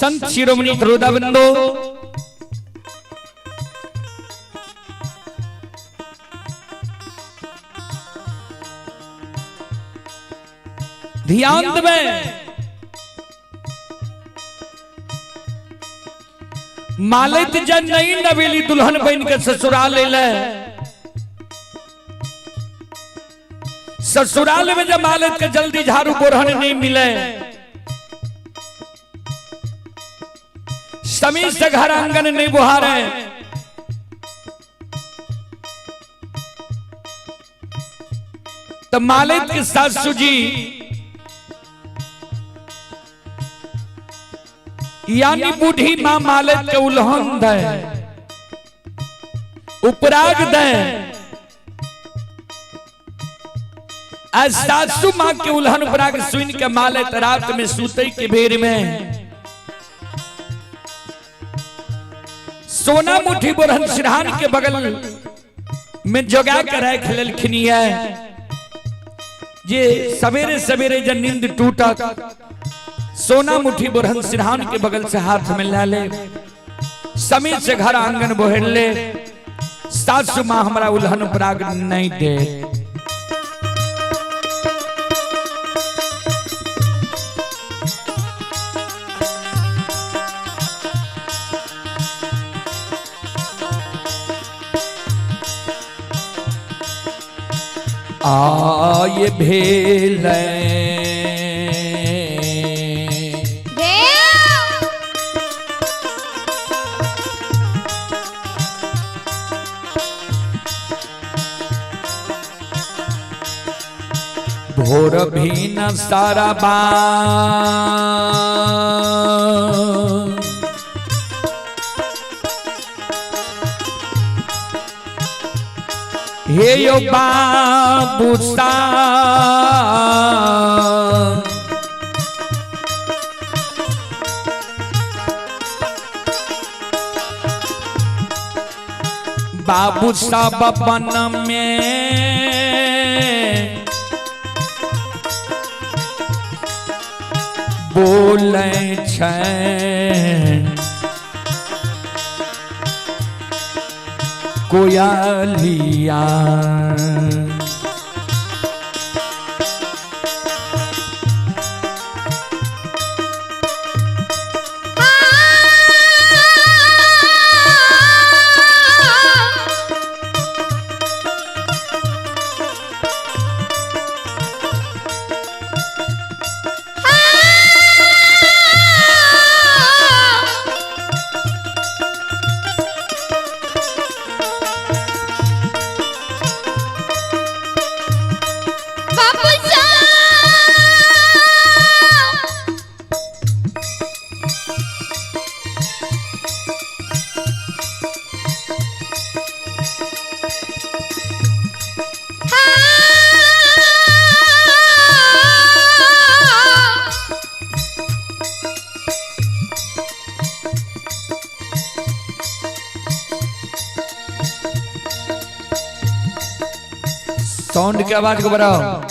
संत शिरोमणि श्रोतावृंदो, ध्यान देवे। मालित जन नई नवेली दुल्हन बन के ससुराल ले, ससुराल में जब मालित के जल्दी झाड़ू बोरहन नहीं मिले, समय से घर आंगन नहीं बुहारे, तो मालिक के सासू जी यानी बूढ़ी मां मालिक के उल्हन दे, उपराग दे। आज सासू मां के उल्हन उपराग सुन के मालिक रात में सूते के बेर में सोना मुट्ठी बोरहन सिरहान के बगल में जोगा के रख लेलखिन है। जे सवेरे सवेरे जब नींद टूटा सोना मुट्ठी बोरहन सिरहान के बगल से हाथ में ला ले, समय से घर आंगन बोहर ले, सासू मां हमरा उल्हन पराग नहीं दे। आय भेल भोर भी न सारा बा, हे यो बाबू सा, बाबू साहब बन में बोले छै कोयलिया। साउंड की आवाज को बढ़ाओ।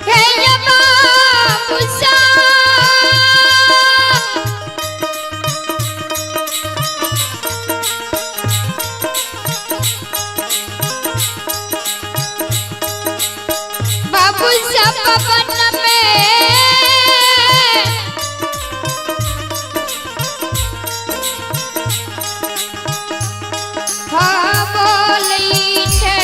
हे बन में। हाँ बोली छे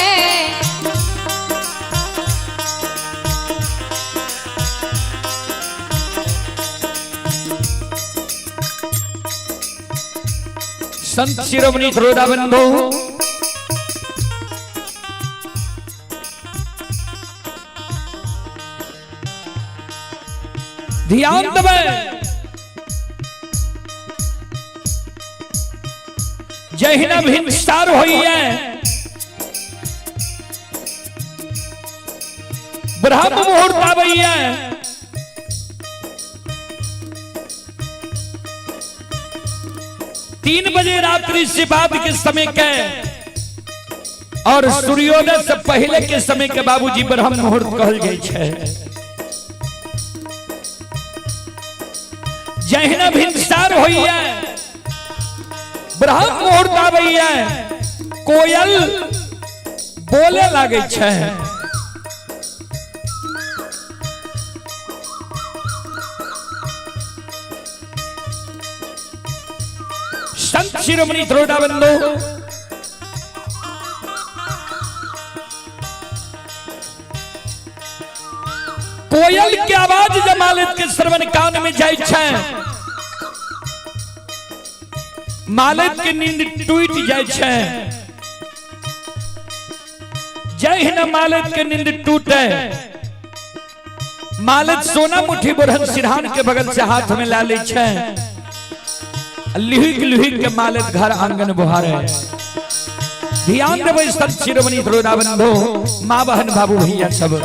संत शिरोमणि श्रोता बंधु, ध्यान देबै, जहिना भिनसार होइए ब्रह्म मुहूर्त आबैये, 3 बजे रात्रि से बाद के समय के और सूर्योदय से पहले के समय के बाबूजी ब्रह्म मुहूर्त कहल जाइ छै। जहिना भिनसार होइए ब्रह्म मुहूर्त आबैये, कोयल बोले लागै छै। संत शिरोमणि श्रोता बंधु, कोयल के आवाज जब मालिक के श्रवण कान में जाइ छै, मालिक के नींद टूट जाइ छै। जहिना मालिक के नींद टूटे, मालिक सोना मुट्ठी बोरहन सिरहान के बगल से हाथ में ला लै छै, लिहिक लिहिक के मालिक घर आंगन बुहारे। ध्यान देबै संत शिरोमणि श्रोता बंधु, माँ बहन बाबू भैया सब।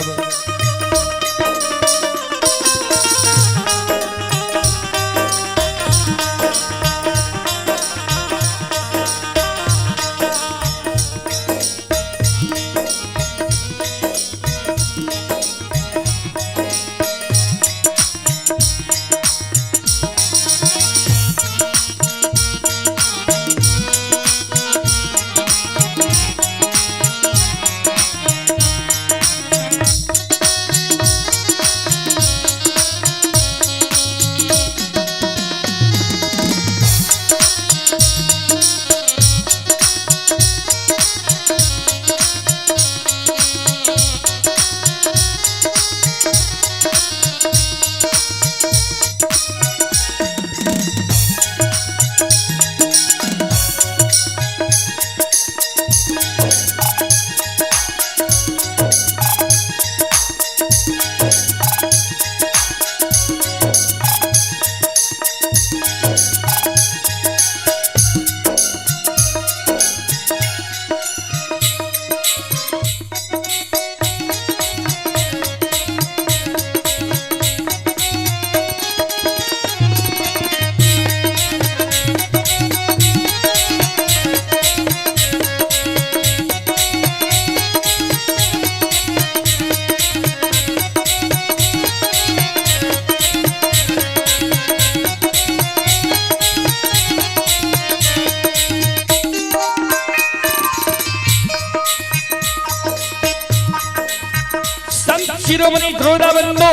संत शिरोमणि श्रोता बंधु,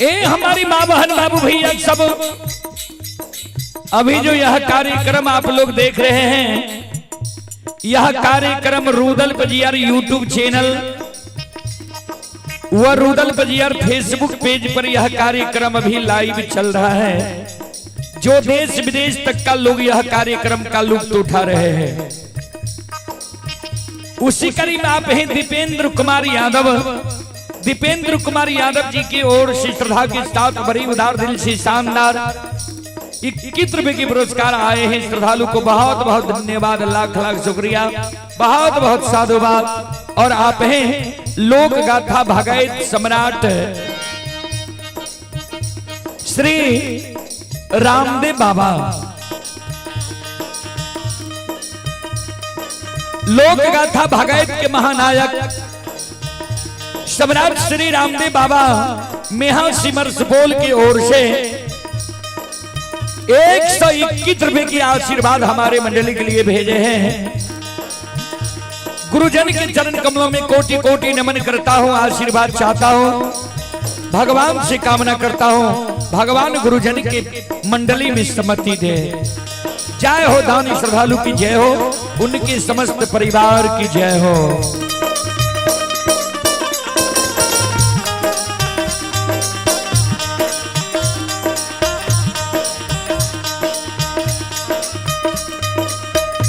ए हमारी माँ बहन बाबू भैया सब, अभी जो यह कार्यक्रम आप लोग देख रहे हैं, यह कार्यक्रम रूदल पजियार यूट्यूब चैनल व रूदल पजियार फेसबुक पेज पर यह कार्यक्रम अभी लाइव चल रहा है। जो देश विदेश तक का लोग यह कार्यक्रम का लुत्फ उठा रहे हैं। उसी कड़ी में आप हैं दीपेंद्र कुमार यादव। दीपेंद्र कुमार यादव जी की ओर से श्रद्धा के साथ बड़ी उदार दिल से शानदार 21 रुपए के पुरस्कार आए हैं। श्रद्धालु को बहुत बहुत धन्यवाद, लाख लाख शुक्रिया, बहुत बहुत साधुवाद। और आप हैं लोक गाथा भगैत सम्राट श्री रामदेव बाबा, लोक गाथा भगैत के महानायक सम्राट श्री रामदेव बाबा मेहा सिमर सुपौल की ओर से 121 रुपए की आशीर्वाद हमारे मंडली के लिए भेजे हैं। गुरुजन के चरण कमलों में कोटि कोटि नमन करता हूँ, आशीर्वाद चाहता हूँ, भगवान से कामना करता हूँ, भगवान गुरुजन के मंडली में सम्मति दे। जय हो दानी श्रद्धालु की जय हो, उनके समस्त परिवार की जय हो।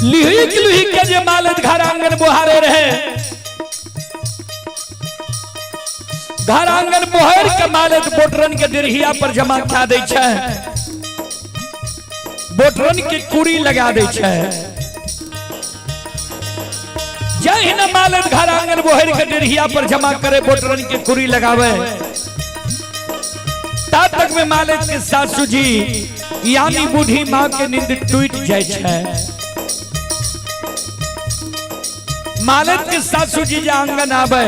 लिही लुही के जे मालत घर आंगन बुहारे रहे, घर आंगन बोहर के मालत बोटरन के डेरहिया पर जमा खा दै छै, बोटरन के कुड़ी लगा दै छै। जहिना मालत घर आंगन बोहर के डेरहिया पर जमा करे बोटरन के कुड़ी लगावे, ता तक में मालत के सासू जी यानी बूढ़ी माँ के नींद टूट जाय छै। मालत के सासू जी जे आंगन आवे,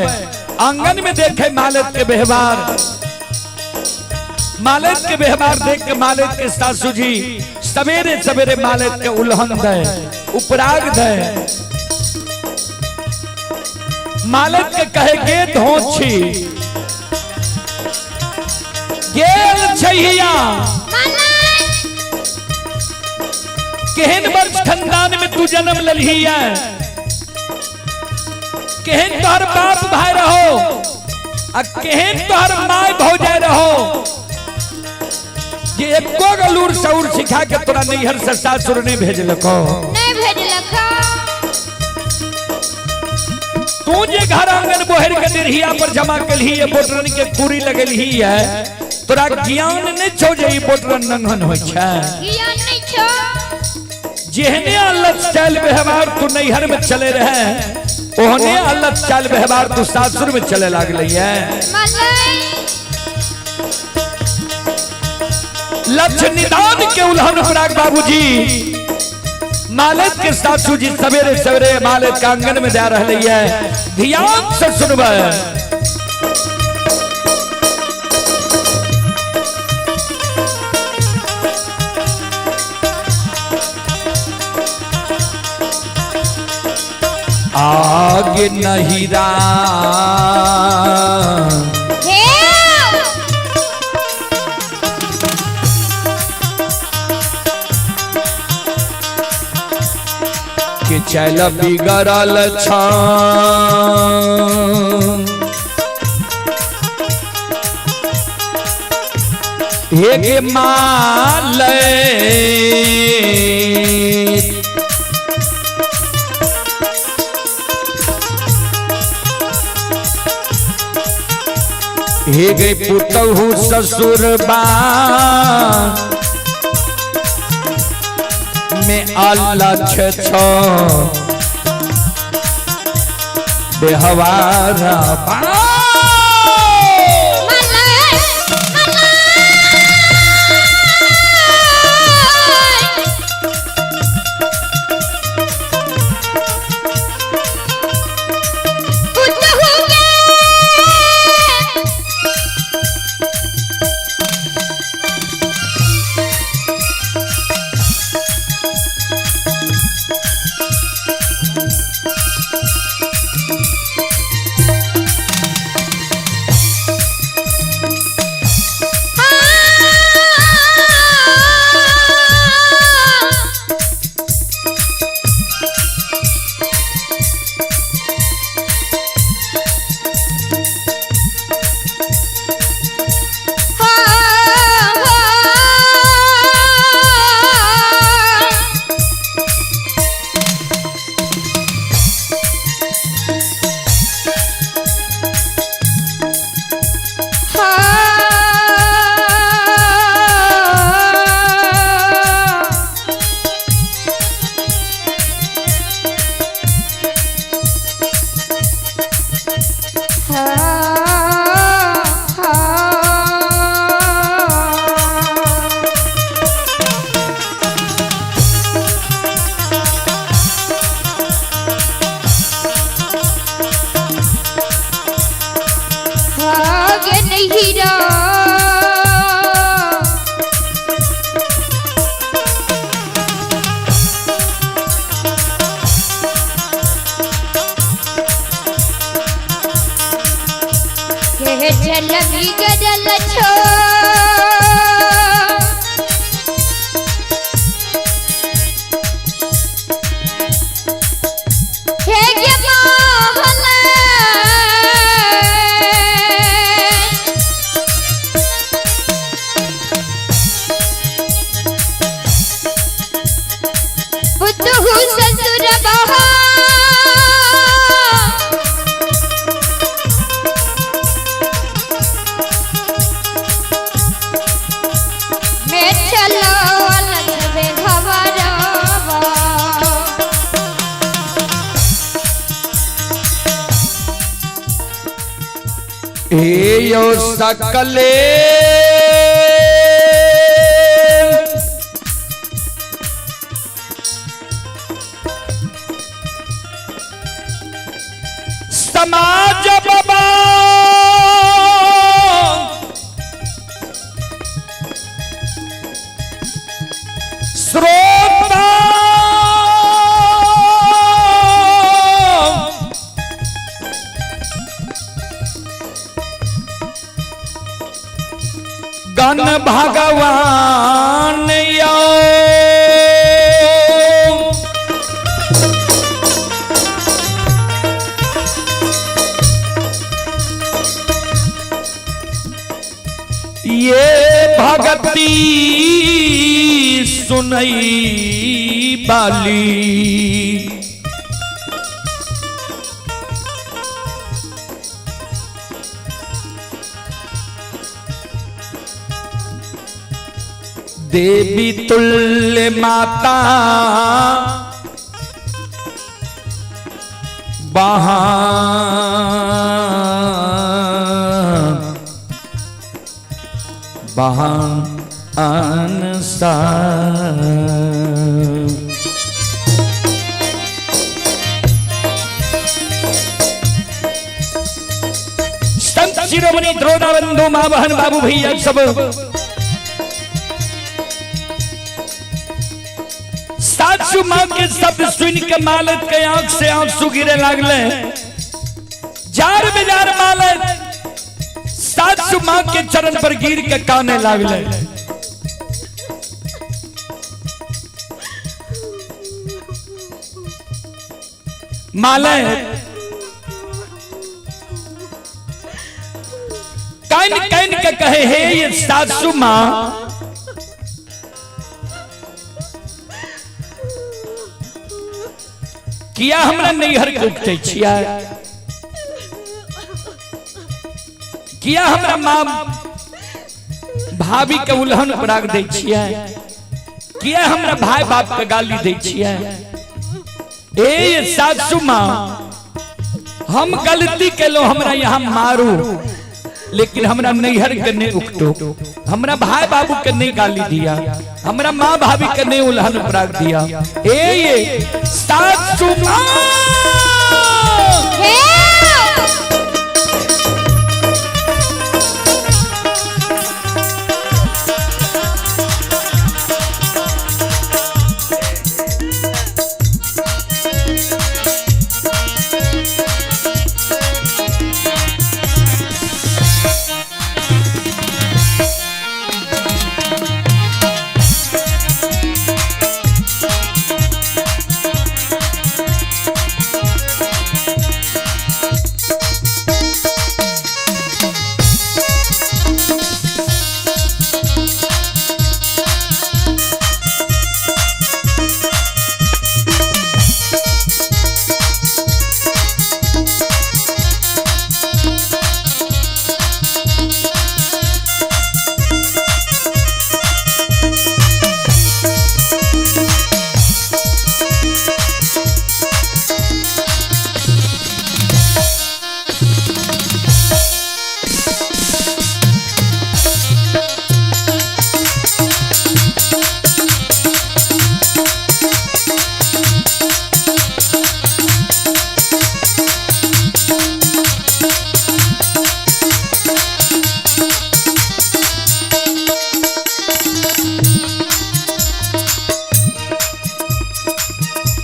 आंगन में देखे मालत के व्यवहार, मालत के व्यवहार देख के मालत के सासू जी सवेरे सवेरे मालत के उल्हन दे, उपराग दे। मालत के कहे गे धोछी गेल छैया, केहन वर्ष खानदान में तू जन्म ललही है, केहन तोहर बाप भाई रहो आ केहन तोहर my भौजाई रहो, जे एको गो लूर सौर सिखा के तोरा नैहर से सासुर नहीं भेजलको। नहीं भेजलक। तू जे घर आंगन बोहर के डेरहिया पर जमा कलही है, बोटरन के कुरी लगलही है, तोरा ज्ञान नहीं छौ जे ई बोटरन नंगन होइ छै। ज्ञान नहीं छौ। जेहने अलग चाल व्यवहार तू नैहर में चले रहे, ओहने अलग चाल व्यवहार तू सासुर में चले लागले है। लक्ष्य निदान के उल्हन पराग बाबूजी मालत के सासू जी सवेरे सवेरे मालत के आंगन में जा रहे है। ध्यान से सुनबे। आगे नहीं के चल बिगड़ल छ, हे माल हे गे पुतहु ससुर बा में अल्लाह छ बेहवारा बा। बिगड़ल छो। हे गे मोहन, पुतहु ससुर बहा मैं चलो अलग बेघबरवा। ए यो सकले समाज बाबा श्रोता गण भगवान यो ये भगती सुनई बाली। देवी तुल्य माता बहान बहान सा। संत शिरोमणि द्रोणाबंधु माँ बहन बाबू भैया सब सासू माँ के शब्द सुन के मालत के आंख से आंसू गिरे लागले। जार बेजार मालत सासू माँ के चरण पर गिर के काने लागले। मालत कान कान के कहे हे ये सासू माँ, किया हमरा नैहर के उपटै छियै, किया हमरा माँ भाभी के उल्हन पराग दै छियै, किया हमरा भाई बाप के गाली दै छियै। ए सासू माँ, हम गलती केलहुँ, हमरा यहाँ मारू, लेकिन हमरा नैहर के नहीं उकटो, हमरा भाई बाबू के नहीं गाली दिया, हमरा माँ भाभी के नहीं उल्हन पराग दिया। ए ये सासू माँ। हे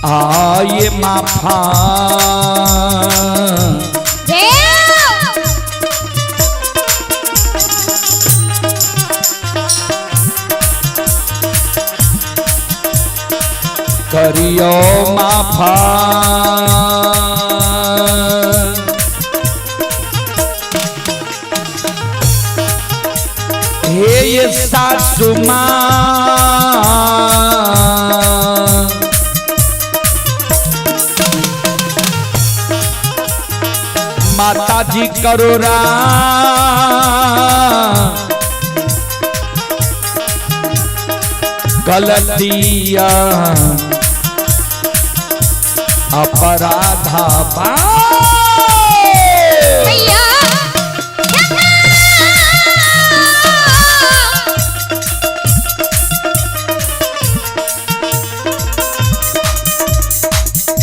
आए माफा हे। करियो माफा। हे ये सासू माँ, माता जी करो गलतिया अपराधा बा। भैया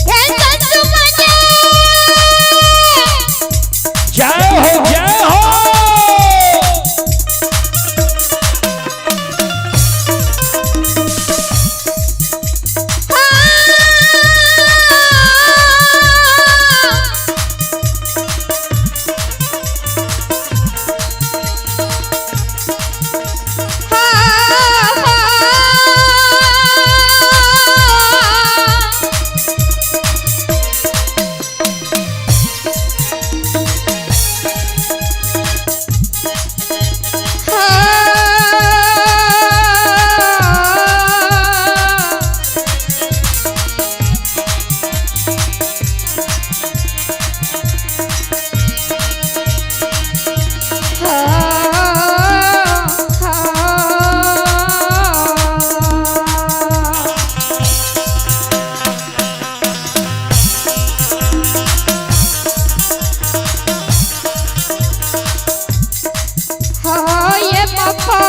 हे सासू माँ, जय हो जय हो। ये मफा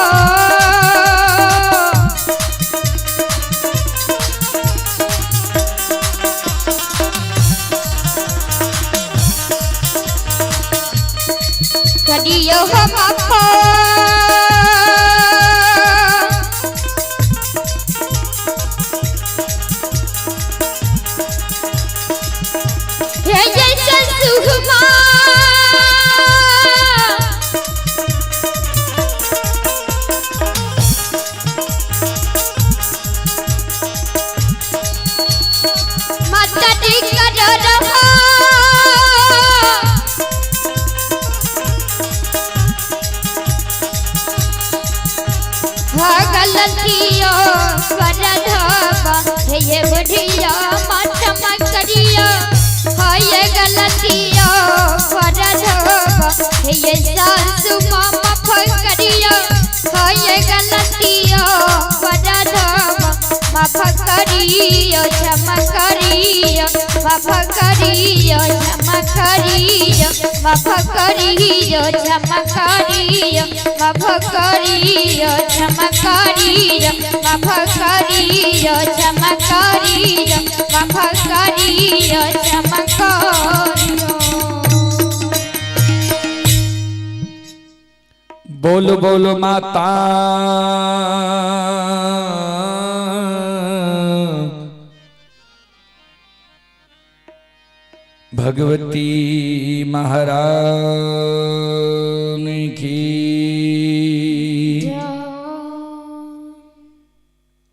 करियो हम मफा। हे ये सासू माँ, माता जी करो रहा। गलतियों पर धावा हे ये बुढ़िया मातम करियो। हाय गलतियों पर धावा हे ये सासू माँ माफ करियो। हाय गलतियों पर धावा माफ करियो, क्षमा करियो, माफ करियो, क्षमा करियो, माफ करियो, क्षमा करियो, माफ करियो, क्षमा करियो, माफ करियो, क्षमा करियो, माफ करियो, क्षमा करियो। बोलो बोलो माता भगवती महारानी की।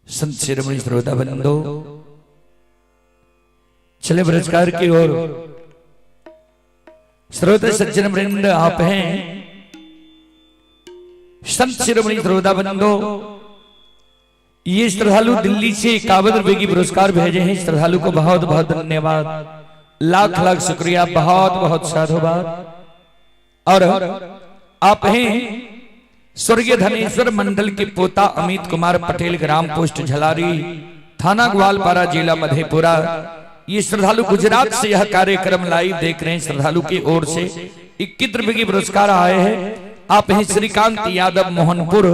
संत शिरोमणि श्रोता बंधो, चले पुरस्कार की ओर। श्रोता सज्जन वृंद आप हैं संत शिरोमणि श्रोता बंधो, ये श्रद्धालु दिल्ली से 51 रुपए की पुरस्कार भेजे हैं। श्रद्धालु को बहुत बहुत धन्यवाद, लाख लाख शुक्रिया, बहुत बहुत साधुवाद। और आप हैं स्वर्गीय धनेश्वर मंडल के पोता अमित कुमार पटेल, ग्राम पोस्ट झलारी, थाना ग्वालपारा, जिला मधेपुरा। ये श्रद्धालु गुजरात से यह कार्यक्रम लाइव देख रहे हैं। श्रद्धालु की ओर से 21 रुपए की पुरस्कार आए हैं। आप हैं श्रीकांत यादव मोहनपुर,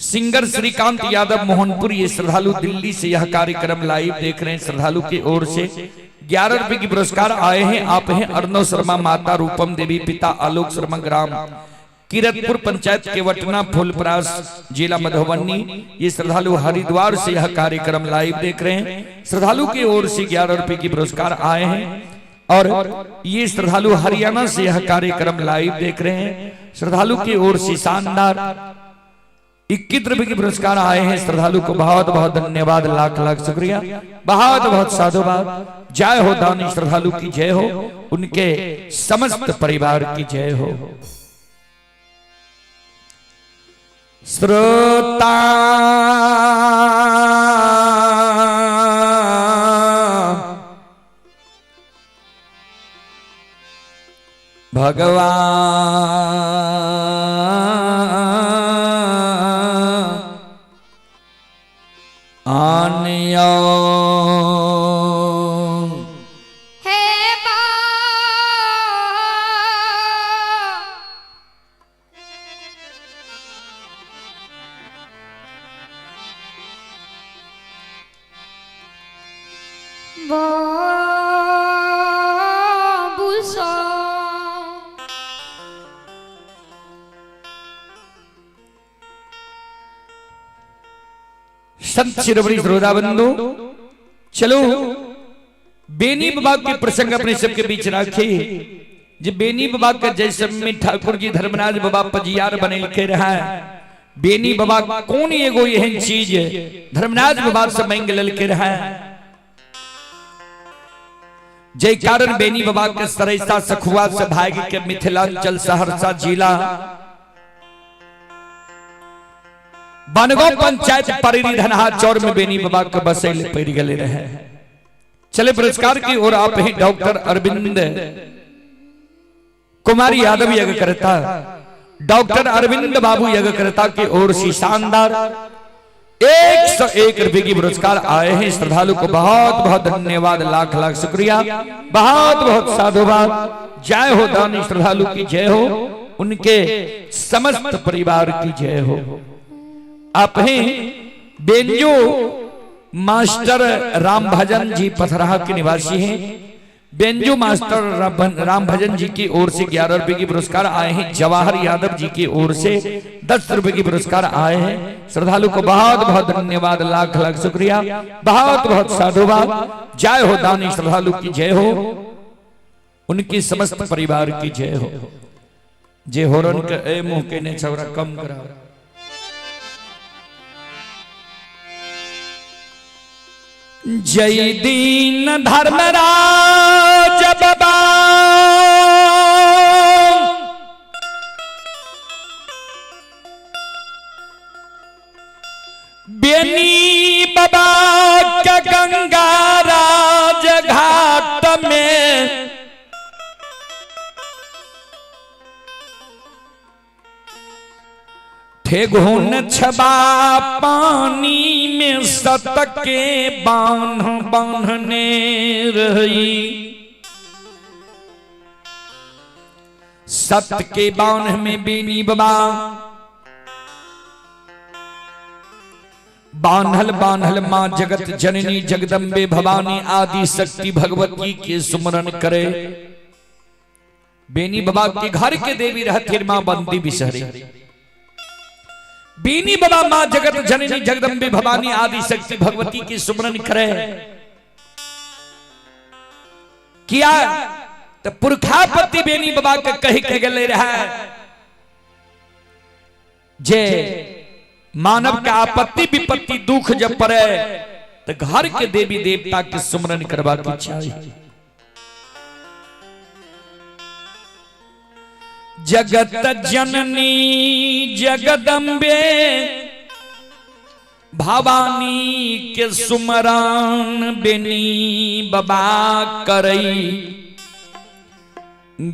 सिंगर श्रीकांत यादव मोहनपुर। ये श्रद्धालु दिल्ली से यह कार्यक्रम लाइव देख रहे हैं। श्रद्धालु की ओर से 11 रुपए की पुरस्कार आए हैं। आप हैं अर्णव शर्मा, माता रूपम देवी, पिता आलोक शर्मा, ग्राम किरतपुर, पंचायत केवटना, फूलपरास, जिला मधुबनी। ये श्रद्धालु हरिद्वार से यह कार्यक्रम लाइव देख रहे हैं। श्रद्धालु की ओर से 11 रुपए की पुरस्कार आए हैं। और ये श्रद्धालु हरियाणा से यह कार्यक्रम लाइव देख रहे हैं। श्रद्धालु की ओर से शानदार 21 रुपए के पुरस्कार आए हैं। श्रद्धालु को बहुत बहुत धन्यवाद, लाख लाख शुक्रिया, बहुत बहुत साधुवाद। जय हो दानी श्रद्धालु की जय हो, उनके समस्त परिवार की जय हो। श्रोता भगवान आनियो हे बा बाबूसा संत शिरोमणि श्रोता बंधु, चलो बेनी बाबा के प्रसंग अपने सबके बीच रखे। जे बेनी बाबा के जैसे में ठाकुर जी धर्मराज बाबा पजियार बने के रहा है। बेनी बाबा कौन एगो एहन चीज धर्मराज बाबा से मांग ललके रहा है, जय कारण बेनी बाबा के सरैसा सखुआ से भाग के मिथिलांचल सहरसा जिला बनगांव पंचायत परेरी धनहा चौर में बेनी बाबा के बसैले पड़ गए रहे। चले पुरस्कार की ओर आप ही डॉक्टर अरविंद कुमार यादव यज्ञकर्ता, डॉक्टर अरविंद बाबू यज्ञकर्ता की ओर से शानदार 101 रुपए की पुरस्कार आए हैं। श्रद्धालु को बहुत बहुत धन्यवाद, लाख लाख शुक्रिया, बहुत बहुत साधुवाद। जय हो दानी श्रद्धालु की जय हो, उनके समस्त परिवार की जय हो। आप हैं बेंजो मास्टर राम भजन जी पथराहा के निवासी हैं। बेंजो मास्टर राम भजन जी की ओर से 11 रुपए की पुरस्कार आए हैं। जवाहर यादव जी की ओर से 10 रुपए की पुरस्कार आए हैं। श्रद्धालु को बहुत बहुत धन्यवाद, लाख लाख शुक्रिया, बहुत बहुत साधुवाद। जय हो दानी श्रद्धालु की जय हो, उनकी समस्त परिवार की जय हो। जे होरन के ए मुंह के ने छौरा कम करा। जय दीन धर्मराज बाबा बेनी बाबा के गंगा राज घाट में ठेगुन छबा पानी में सतके बांध बांधने रही। सत के बांध में बेनी बाबा बांधल बांधल मां जगत जननी जगदम्बे भवानी आदि शक्ति भगवती के सुमरन करे। बेनी बाबा के घर के देवी रहती मां बंदी बिसहरी। बीनी बाबा मां जगत जननी जगदम्बे भवानी आदि शक्ति भगवती के सुमरन करे किया तो पुरखापति बेनी बाबा के कही के गले रहा जे मानव का आपत्ति विपत्ति दुख जब पड़े तो घर के देवी देवता के सुमरन करवा के चाहिए। जगत जननी जगदम्बे भवानी के सुमरन बेनी बाबा करई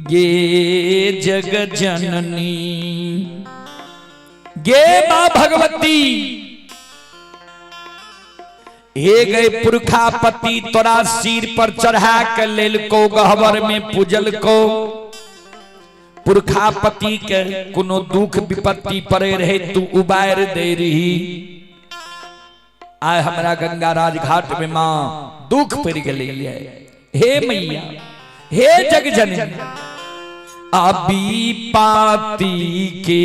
गे जग जननी गे मां भगवती। हे गए पुरखापति तोरा सिर पर चढ़ा के लेल को गहबर में पूजल को। पुरखापति के कोनो दुख विपत्ति पड़े रहे तू उबार दे रही। आय हमरा गंगा राज घाट में मां दुख पड़ गई है। हे मैया हे जग जननी अभी पाती के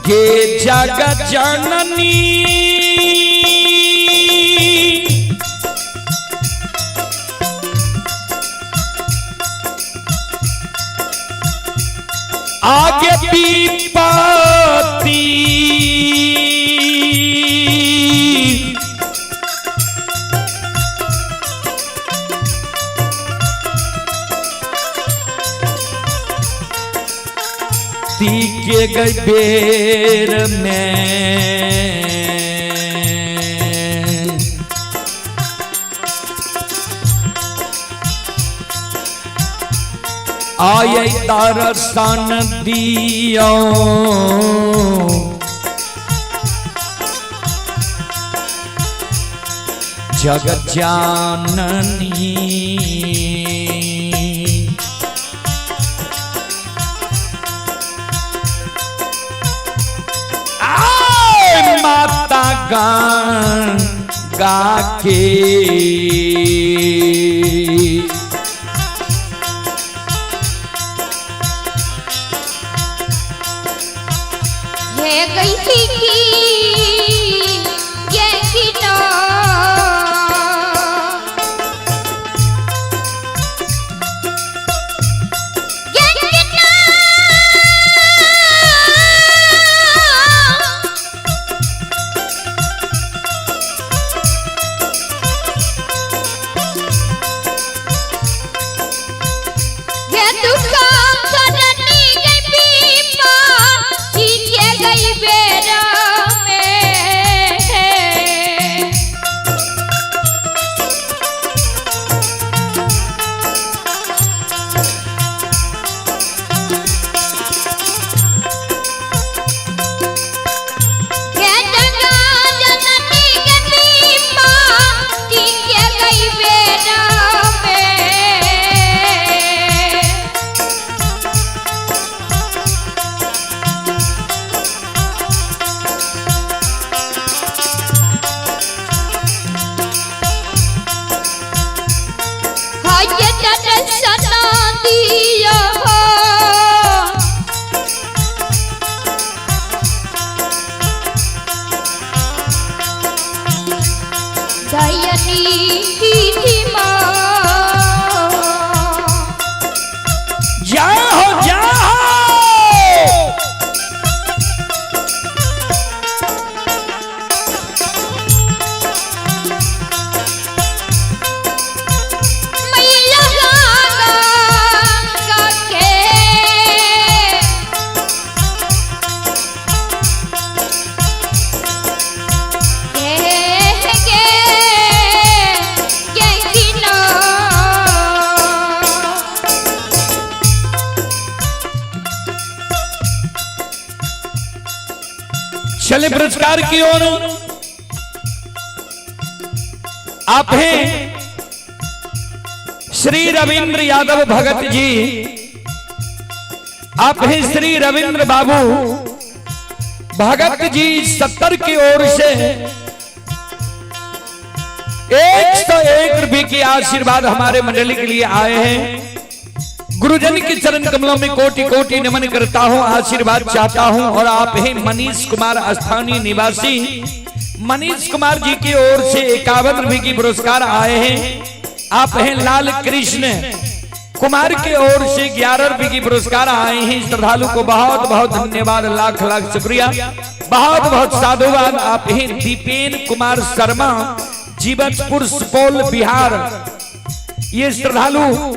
गे जगत जननी आगे पीपाती ती के गई बेर में। आये दर्शन दियो जगत जाननी। आए माता गंगा के ये गई थी की ये किना ये किना ये दुखा करनी गई बीमा ये गई बेरा में। ये गंगा जननी के बीमा ये गई बेरा में। हाय दर्शन दिया दयनी माँ। जय हो जय हो। मैया गंगा के के किना। चले पुरस्कार की ओर। आप हैं श्री रविंद्र यादव भगत जी, आप हैं श्री रविंद्र बाबू भगत जी 70 की ओर से 101 रुपए के आशीर्वाद हमारे मंडली के लिए आए हैं। गुरुजन के चरण कमलों में कोटि कोटि नमन करता हूं, आशीर्वाद चाहता हूं। और आप हैं मनीष कुमार स्थानीय निवासी मनीष कुमार जी की ओर से 51 रुपए की पुरस्कार आए हैं। आप हैं लाल कृष्ण कुमार की ओर से 11 रुपए की पुरस्कार आए हैं। श्रद्धालु को बहुत बहुत धन्यवाद, लाख लाख शुक्रिया, बहुत बहुत साधुवाद। आप हैं दीपेन कुमार शर्मा, जीवछपुर, सुपौल, बिहार। ये श्रद्धालु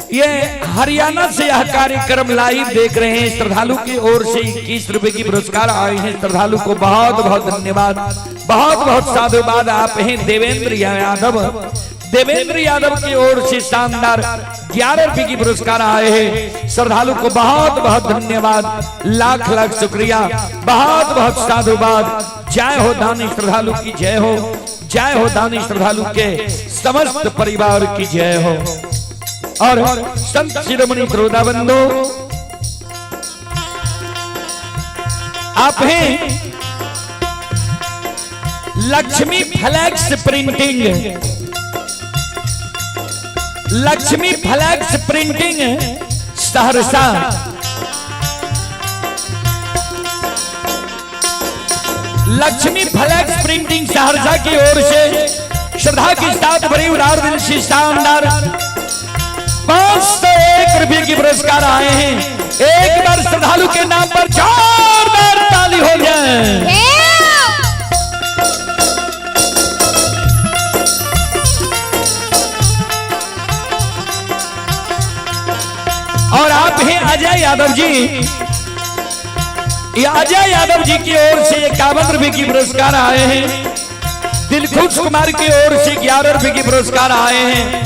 ये हरियाणा से यह कार्यक्रम लाइव देख रहे हैं। श्रद्धालु की ओर से 21 रुपए की पुरस्कार आए हैं। श्रद्धालु को बहुत बहुत धन्यवाद, बहुत बहुत साधुवाद। आप हैं देवेंद्र यादव, देवेंद्र यादव की ओर से शानदार 11 रुपए की पुरस्कार आए हैं। श्रद्धालु को बहुत बहुत धन्यवाद, लाख लाख शुक्रिया, बहुत बहुत साधुवाद। जय हो दानी श्रद्धालु की जय हो, जय हो दानी श्रद्धालु के समस्त परिवार की जय हो। और संत शिरोमणि श्रोता बंधु, आप हैं Lakshmi flex printing, Lakshmi flex printing Saharsa. Lakshmi flex printing Saharsa की ओर से श्रद्धा के साथ भरी उदार दिल से शानदार 501 रुपए की पुरस्कार आए हैं। एक बार श्रद्धालु के नाम पर जोरदार ताली हो जाए। और आप हैं अजय यादव जी, ये अजय यादव जी की ओर से 51 रुपए की पुरस्कार आए हैं। दिलखुश कुमार की ओर से 11 रुपए की पुरस्कार आए हैं।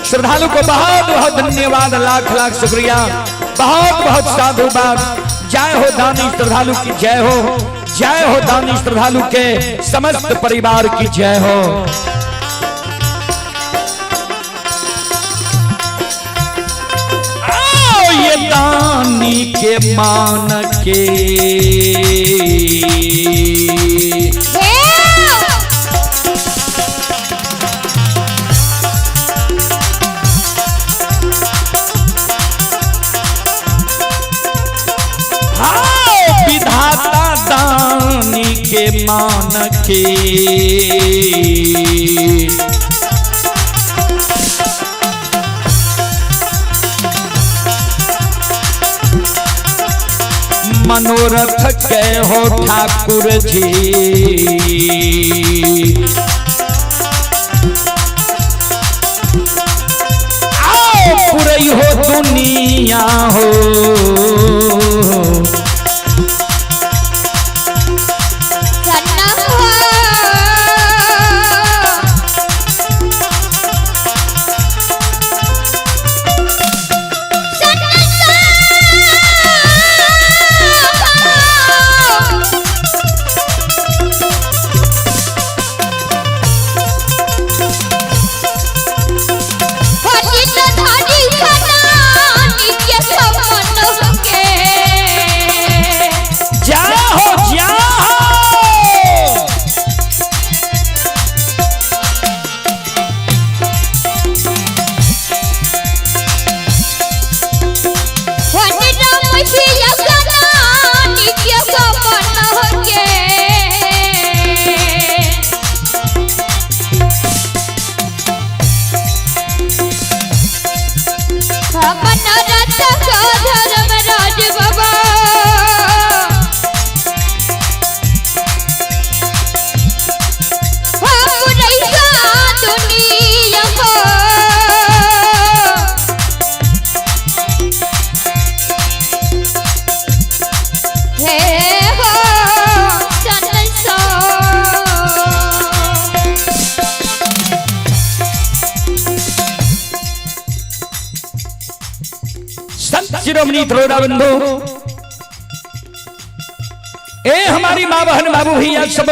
श्रद्धालु को बहुत बहुत धन्यवाद, लाख लाख शुक्रिया, बहुत बहुत साधुवाद। जय हो दानी श्रद्धालु की जय हो, जय हो दानी श्रद्धालु के समस्त परिवार की जय हो। आओ ये दानी के मान के हाँ, विधाता दानी के मान के मनोरथ के हो ठाकुर जी। आओ पुरई हो दुनिया हो, जाओ जाओ। संत शिरोमणि त्रोड़ा बंधु, ए हमारी माँ बहन बाबू भैया सब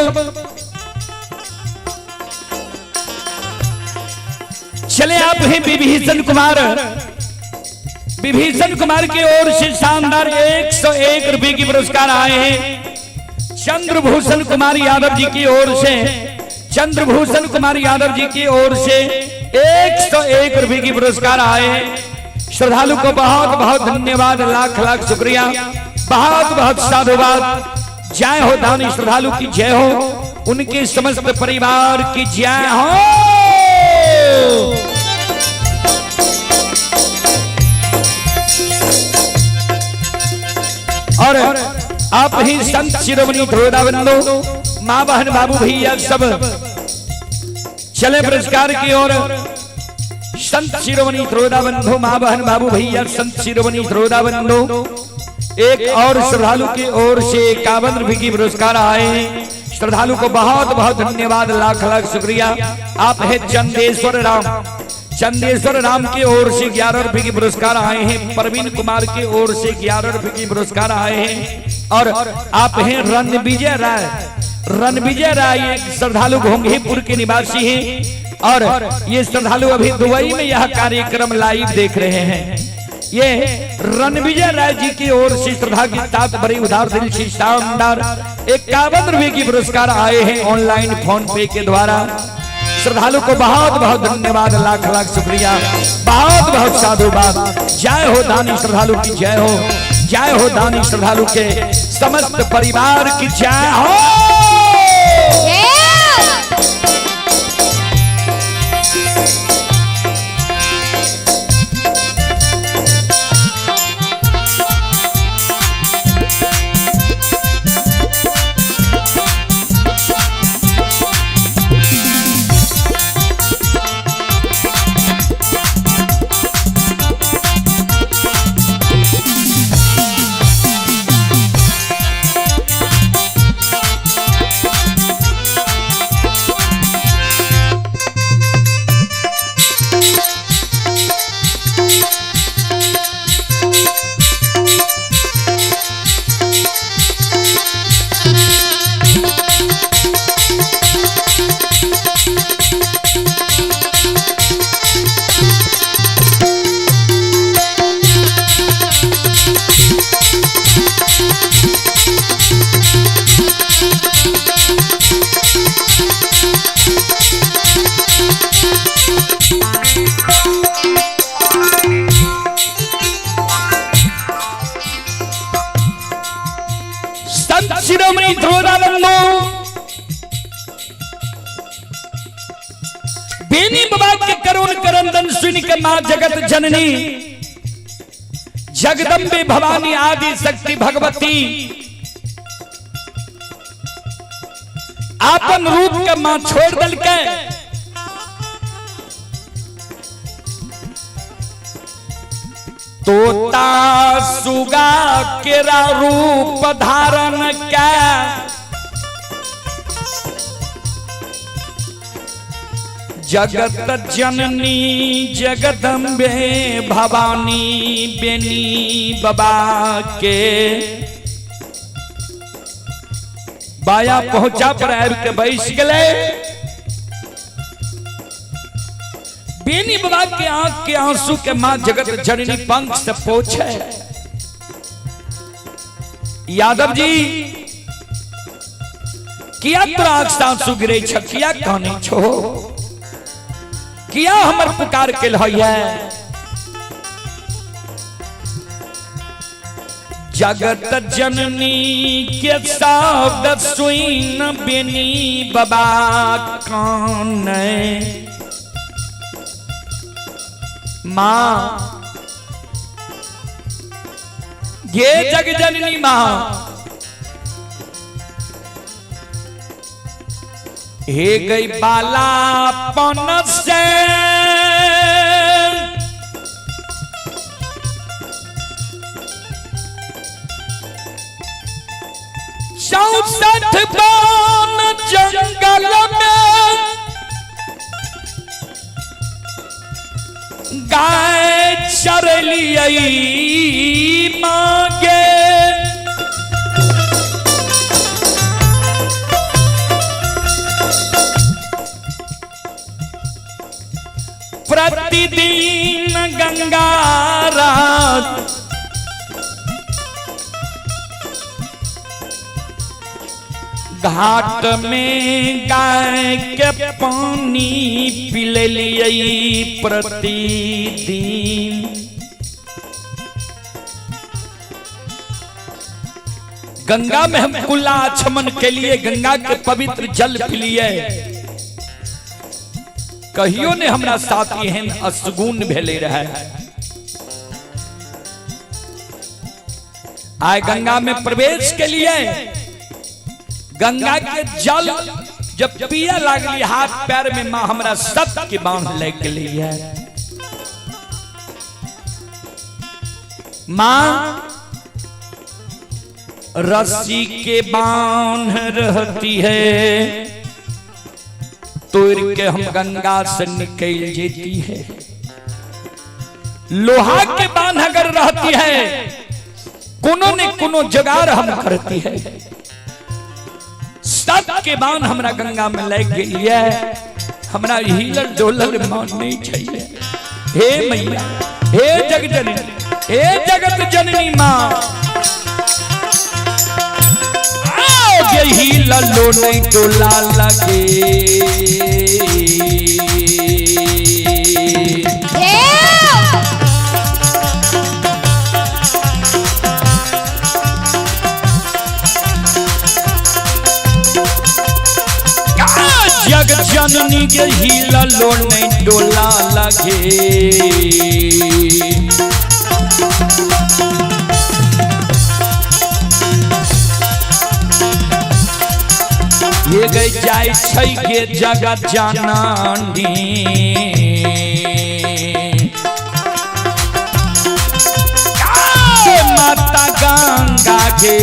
चले आप हैं विभीषण कुमार। विभीषण कुमार की ओर से शानदार 101 रुपए की पुरस्कार आए हैं। चंद्रभूषण कुमार यादव जी की ओर से, चंद्रभूषण कुमार यादव जी की ओर से 101 रुपए की पुरस्कार आए हैं। श्रद्धालु को बहुत बहुत धन्यवाद, लाख लाख शुक्रिया, बहुत बहुत साधुवाद। जय हो दानी श्रद्धालु की जय हो, उनके समस्त परिवार की जय हो। और आप ही संत शिरोमणि ध्रुवदा बंधु, माँ बहन बाबू भैया सब चले पुरस्कार की ओर। संत शिरोमणि ध्रुवदा बंधु, माँ बहन बाबू भैया, संत शिरोमणि ध्रुवदा बंधु, एक और श्रद्धालु की ओर से 51 रुपए की पुरस्कार आए हैं। श्रद्धालु को बहुत बहुत धन्यवाद, लाख लाख शुक्रिया। आप है चंदेश्वर राम, चंदेश्वर राम की ओर से 11 रुपए की पुरस्कार आए हैं। प्रवीण कुमार की ओर से 11 रुपए की पुरस्कार आए हैं। और आप हैं रणविजय राय, रणविजय राय एक श्रद्धालु घोंघीपुर के निवासी हैं और ये श्रद्धालु अभी दुबई में यह कार्यक्रम लाइव देख रहे हैं। ये रणविजय राय जी की ओर से श्रद्धा की साथ बड़ी उदार दिल से शानदार 51 रुपए की पुरस्कार आए हैं ऑनलाइन फोन पे के द्वारा। श्रद्धालु को बहुत बहुत धन्यवाद, लाख लाख शुक्रिया, बहुत बहुत साधुवाद। जय हो दानी श्रद्धालु की जय हो, जय हो दानी श्रद्धालु के समस्त परिवार की जय हो। बेनी बाबा के करुण करंदन सुन के मां जगत जननी जगदम्बे भवानी आदि शक्ति भगवती आपन रूप के मां छोड़ दल के तोता सुगा केरा रूप धारण के जगत जननी जगदम्बे भवानी बेनी बाबा के बाया पहुंचा पर आबि के बैस गए। बेनी बाबा के आंख के आंसू के मां जगत जननी पंख से पोछे। यादव जी किया तोरा आंख से आंसू गिरे छ, किया काने छो, किया हमर पुकार के है? जगत जननी के शब्द सुन बेनी बाबा कान मां ये जग जननी मां हे गई बालापन से चौसठ बान जंगल में गाय चरलियै मांगे। प्रतिदिन गंगा रात घाट में गाय के पानी पिललियै प्रतिदिन। गंगा में हम कुला आचमन के लिए गंगा के पवित्र जल पिलिए, कहियो ने हमरा साथ एहन असगुन भेले रहे। आए गंगा में प्रवेश के लिए गंगा के जल जब पिया लागली हाथ पैर में मां हमरा सत के बांध लग गई है। मां रस्सी के बांध रहती है, तोड़ के हम गंगा से निकल जेती है। लोहा के बांध अगर रहती है, कोनो ने कोनो जुगाड़ हम करती है। सत के बांध हमरा गंगा में लग गई है, हमरा हिलल डोलल मान नहीं चाहिए। हे मैया, हे जग जननी, हे जगत जननी माँ, यही ललो नहीं डोला लगे। जग जननी के ही ललो नहीं डोला लगे। ये गई जाय छै के जगत जननी, माता गंगा के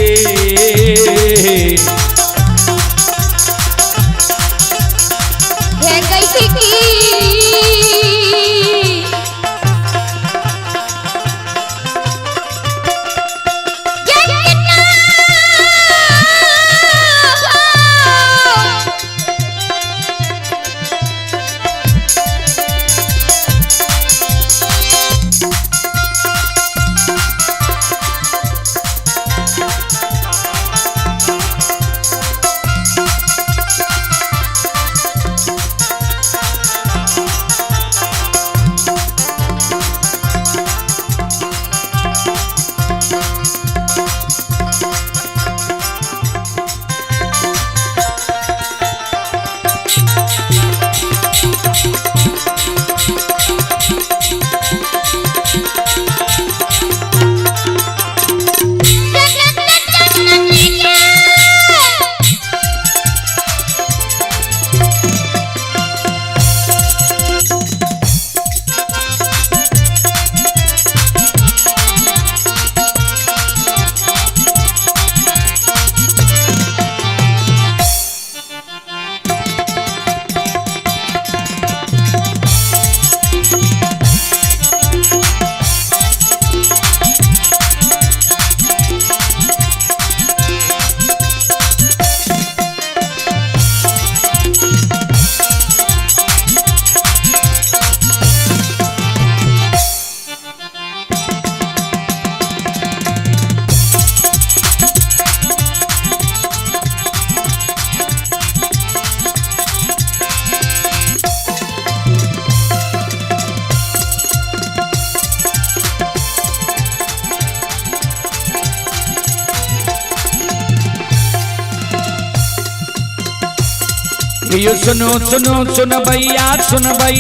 ये सुनो सुनो सुन भैया सुन भई।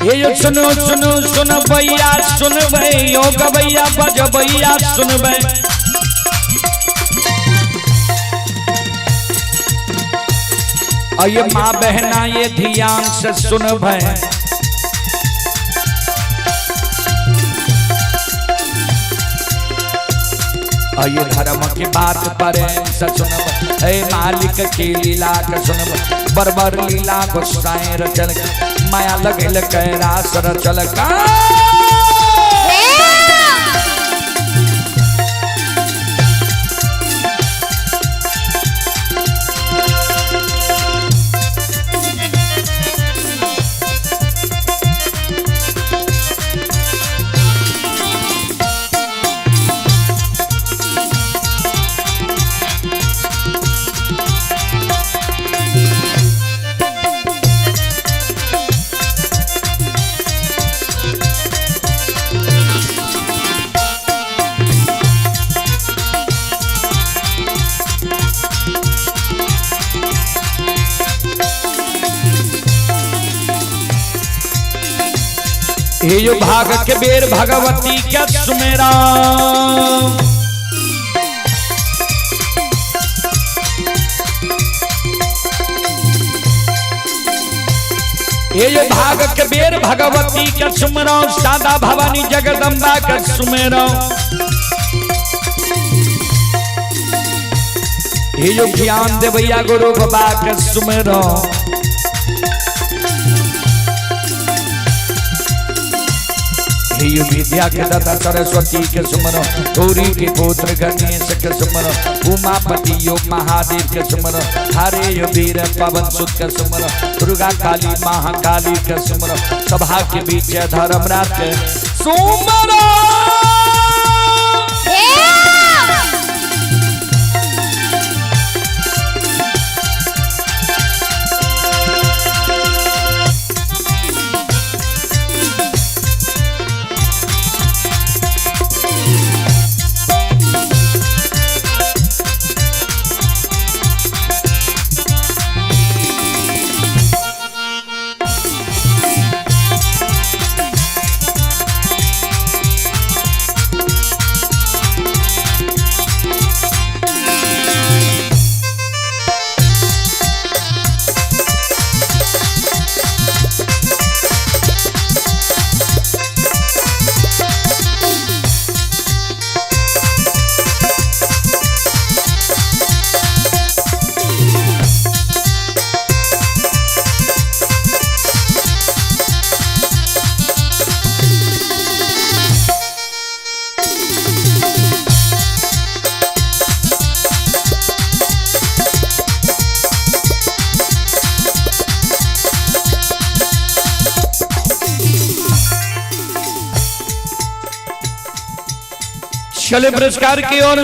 ये सुनो सुनो सुन भैया सुन भई, ओ गवैया बजबैया सुन भई। और ये माँ बहना ये ध्यान से सुन भई। और ये धर्म की बात पर सुन ए मालिक की लीला का सुन, बरबर लीला गुस्साए रचल, माया लगल कैरास रचल का। ये जो भाग के बेर भगवती क्या सुमेरा, ये जो भाग के बेर भगवती क्या सुमेरा, सादा भवानी जगदम्बा का सुमेरा। ये जो ज्ञान देवैया गुरु बाबा के सुमेरा। विद्या के दाता सरस्वती के सुमरो, गौरी के पुत्र गणेश के सुमरो, उमापति योग महादेव के सुमरो, हरे यो वीर पवन सुत के सुमरो, दुर्गा काली महाकाली के सुमरो, सभा के बीच धर्मराज के सुमरो। चले पुरस्कार की ओर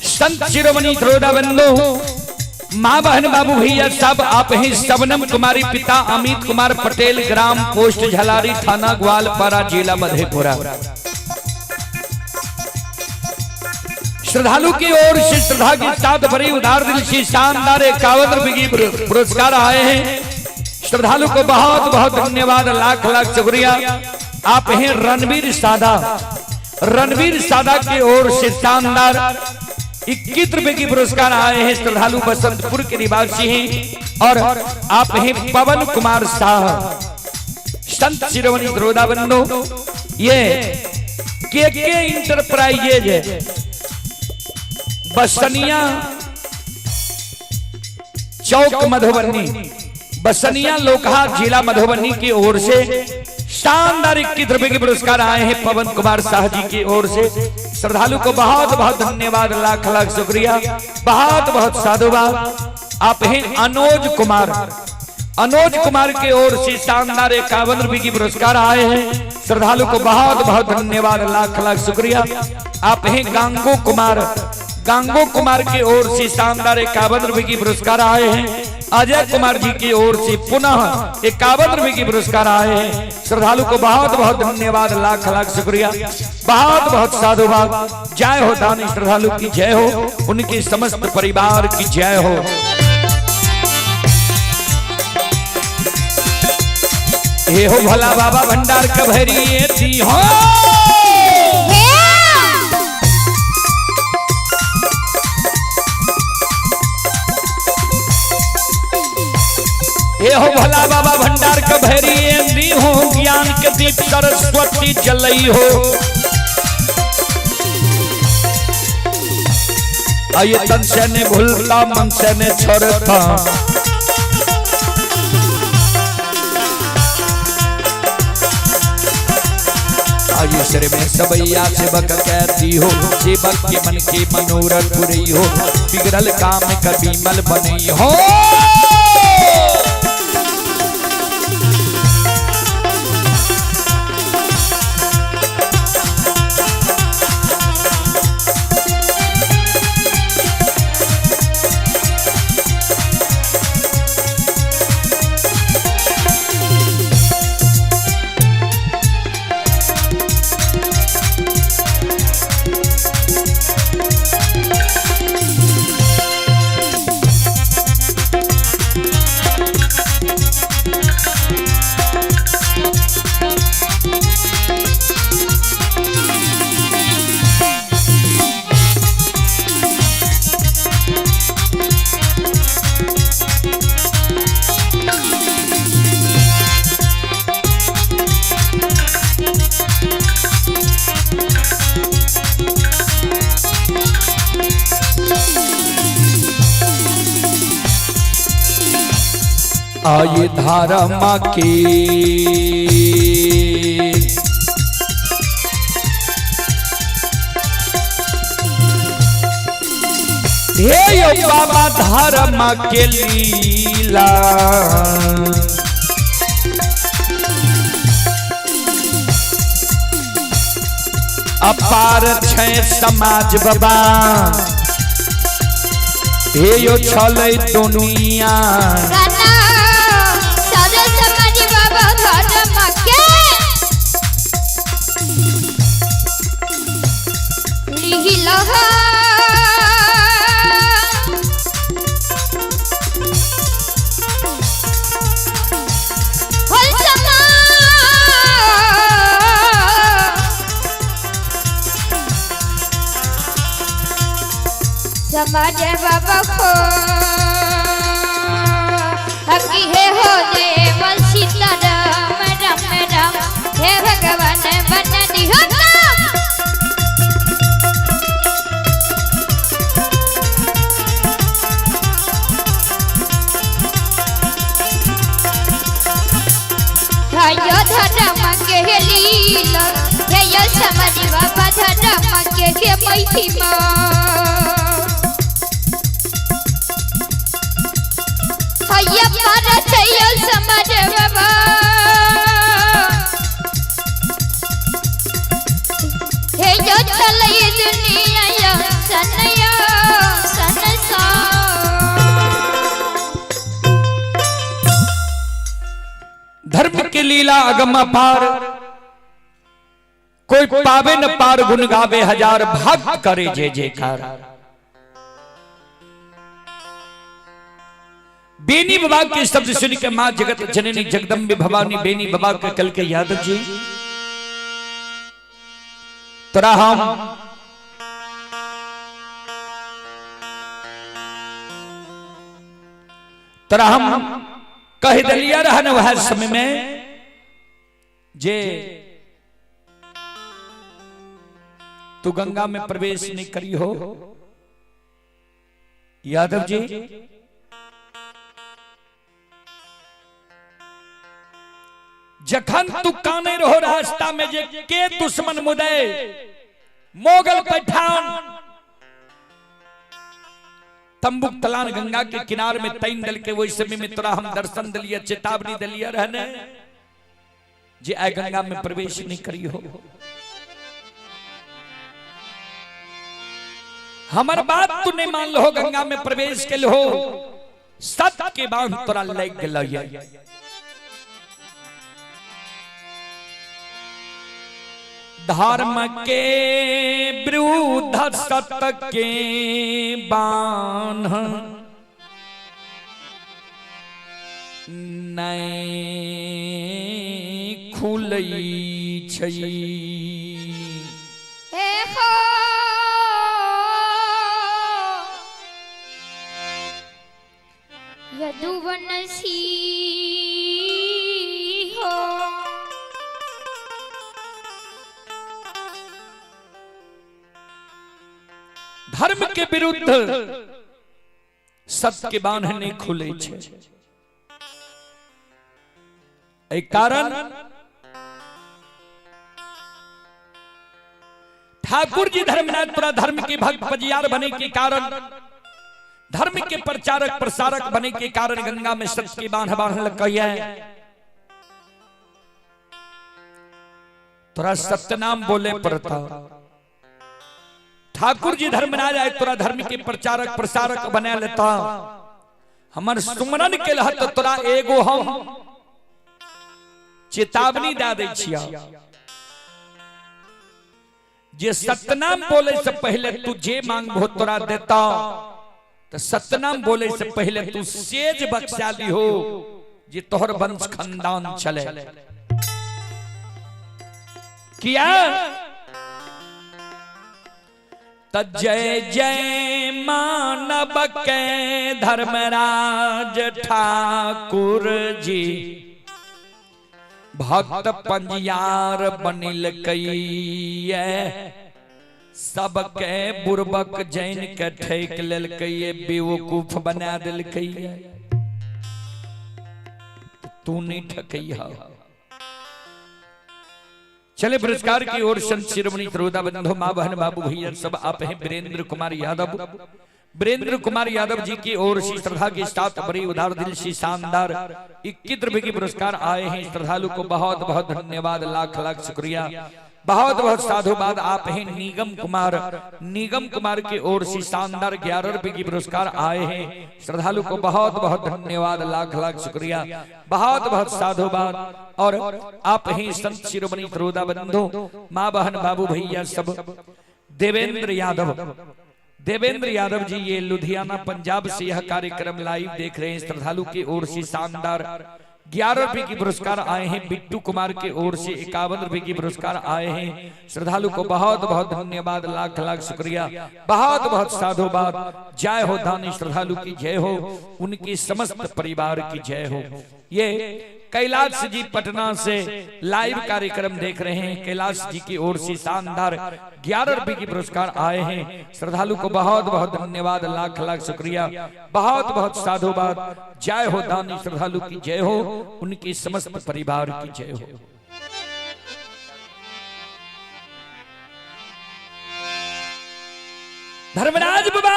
संत शिरोमणि त्रोड़ा बंधु माँ बहन बाबू भैया सब आप हैं शबनम कुमारी पिता अमित कुमार पटेल, ग्राम पोस्ट झलारी, थाना ग्वालपारा, जिला मधेपुरा। श्रद्धालु की ओर से श्रद्धा के साथ भरी उदार दिल से शानदार 51 रुपए की पुरस्कार आए हैं। श्रद्धालु को बहुत बहुत धन्यवाद, लाख लाख शुक्रिया। आप हैं रणवीर सादा, रणवीर सादा की ओर से शानदार 21 रुपए की पुरस्कार आए हैं। श्रद्धालु बसंतपुर के निवासी हैं और आप हैं पवन कुमार शाह, संत शिरोमणि द्रोदा बंधु। ये के इंटरप्राइजेज है, बसनिया चौक मधुबनी, बसनिया लोकहा, जिला मधुबनी की ओर से शानदार 21 रुपए के पुरस्कार आए हैं पवन कुमार शाह जी की ओर से। श्रद्धालु को बहुत बहुत धन्यवाद, लाख लाख शुक्रिया, बहुत बहुत साधुवाद। आप हैं अनोज कुमार, अनोज कुमार की ओर से शानदार 51 रुपए की पुरस्कार आए हैं। श्रद्धालु को बहुत बहुत धन्यवाद, लाख लाख शुक्रिया। आप हैं गांगो कुमार, गांगो कुमार की ओर से शानदार 51 रुपए की पुरस्कार आए हैं। अजय कुमार जी की ओर से पुनः 51 रुपए की पुरस्कार आए हैं। श्रद्धालु को बहुत बहुत धन्यवाद, लाख लाख शुक्रिया, बहुत बहुत साधुवाद। जय हो दानी श्रद्धालु की जय हो, उनके समस्त परिवार की जय हो। हे हो भोला बाबा भंडार कभरी थी हो। हे हो भोला बाबा भंडार कभरी हो, ज्ञान के दीप सरस्वती जलई हो। आये तन से ने भूलता मन से ने छोड़ता, आये सिर में सबैया सेवक कहती हो, सेवक के मन के मनोरथ पुरई हो, बिगड़ल काम कभी मल बनई हो। आये धारा माँ की हे यो बाबा धारा माँ के लीला, अपार छै समाज बाबा, हे यो छलै दुनिया। समाज बाबा को हकी हे हो देव सीता राम राम राम, हे भगवान बन दिहो। धर्म के लीला हे समाज बाबा धर्म के महिमा, समाज बाबा हे जो चले दुनिया सनया सनसा। धर्म की लीला अगम अपार, कोई पावे न पार, गुण गावे हजार, भक्त करे जय जयकार। बेनी बाबा के शब्द सुन के मां जगत जननी जगदम्बे भवानी बेनी बाबा के कल के यादव जी तोरा हम कह दिलिया रहन वह समय में जे तू गंगा में प्रवेश नहीं करी हो। यादव जी जखन तू काने रहो रास्ता में जे के दुश्मन मुदे मोगल पठान तंबुक तलान गंगा के किनार में तैन दल के वही समय में तोरा हम दर्शन दिलिया, चेतावनी दिलिया रहने जे आय गंगा में प्रवेश नहीं करी हो। हमर बात तू नहीं मान लो, गंगा में प्रवेश के लो, सत के बांध तोरा लागि गेल। धर्म के विरुद्ध सत के बांध नहीं खुलै छै। हे हो यदुवंशी हो धर्म के विरुद्ध सत्य के बांध नहीं खुले छै। एहि कारण ठाकुर जी धर्मनाथ तोरा धर्म के भक्त पजियार बने के कारण, धर्म के प्रचारक प्रसारक बने के कारण गंगा में सत्य के बांध बांधल कहिए। तोरा सत्यनाम बोले पड़ता। ठाकुर जी धर्म ना जाए तोरा धर्म के प्रचारक प्रसारक बना लेता। हमर सुमरन के लहत तोरा एगो हम चेतावनी दे दै छिया जे सत्यनाम बोले से पहले तू जे मांगबो तोरा देता। तो सत्यनाम बोले से पहले तू सेज बख्शा ली हो जे तोहर वंश खानदान चले। किया त जय जय मानव के धर्मराज ठाकुर जी भक्त पंजियार बनिल कइये सबके बुरबक जैन के ठेक लेलकइये बेवकूफ बना देलकइये। तू नहीं ठकइहा। चले पुरस्कार की ओर संत शिरोमणि त्रोदा बंधु माँ बहन बाबू भैया सब आप हैं। वीरेंद्र कुमार यादव, वीरेंद्र कुमार यादव जी की ओर से श्रद्धा के साथ बड़ी उदार दिल से शानदार 21 रुपए के पुरस्कार आए हैं। श्रद्धालु को बहुत बहुत धन्यवाद, लाख लाख शुक्रिया, बहुत बहुत साधुवाद। आप हैं निगम कुमार, निगम कुमार की ओर से शानदार 11 रुपए की पुरस्कार आए हैं। श्रद्धालु को बहुत बहुत धन्यवाद, लाख लाख शुक्रिया, बहुत बहुत साधुवाद। और आप ही संत शिरोमणि त्रोदा बंधु माँ बहन बाबू भैया सब। देवेंद्र यादव, देवेंद्र यादव जी ये लुधियाना पंजाब से यह कार्यक्रम लाइव देख रहे हैं। श्रद्धालु की ओर से शानदार 11 रुपए की पुरस्कार आए हैं। बिट्टू कुमार के ओर से 51 रुपए की पुरस्कार आए हैं। श्रद्धालु को बहुत बहुत धन्यवाद, लाख लाख शुक्रिया, बहुत बहुत साधुवाद। जय हो दानी श्रद्धालु की जय हो, उनकी समस्त परिवार की जय हो। ये कैलाश जी पटना से लाइव कार्यक्रम देख रहे हैं। कैलाश जी की ओर से शानदार 11 रुपए की पुरस्कार आए हैं। श्रद्धालु को बहुत बहुत धन्यवाद, लाख लाख शुक्रिया, बहुत बहुत साधुवाद। जय हो दानी श्रद्धालु की जय हो, उनकी समस्त परिवार की जय हो। धर्मराज बाबा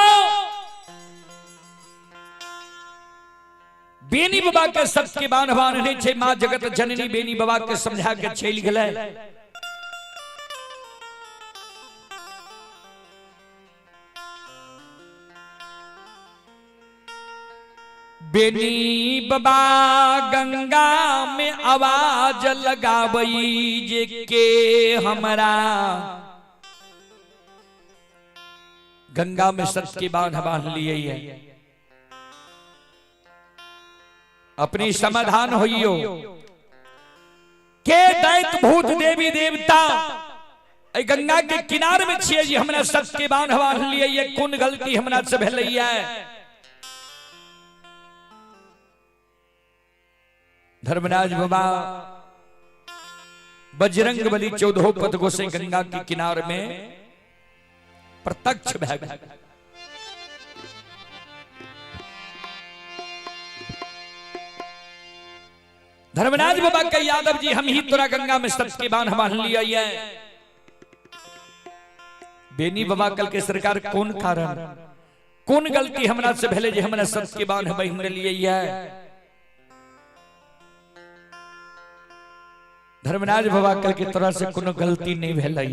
बेनी बाबा के सबके बान बान्हने छे मां जगत जननी बेनी बाबा के समझा के चलि गेलै। बेनी बाबा गंगा में आवाज लगाबई जे के हमरा गंगा में सत के बांध बांध लिए है। अपनी समाधान होइयो के दैत भूत देवी देवता गंगा के किनार में छिए जी हमरा सत के बांध बांध लिए, कोन गलती हमरा से भेलैया। धर्मराज बाबा बजरंग बली चौदहो पद गोसे गंगा के किनार में प्रत्यक्ष भए गेल। धर्मराज बाबा के यादव जी हम ही तोरा गंगा में सत के बांध बांध लिया। बेनी बाबा कल के सरकार कौन कारण कौन गलती हमरा से भेले जे हमरा सत के बांध बांध लिया। धर्मराज बाबा कल के तोरा से कोनो गलती नहीं भेलै।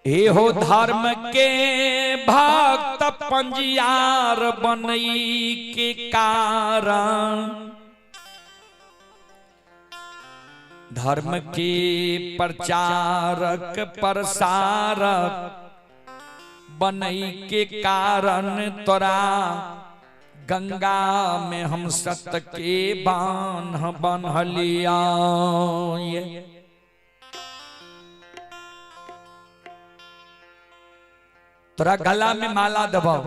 हे हो धर्म के भक्त पंजियार बनई के कारण, धर्म के प्रचारक प्रसारक बनई के कारण तोरा गंगा में हम सत के बान्ह बान्हलिया। तोरा गला में माला दबाओ,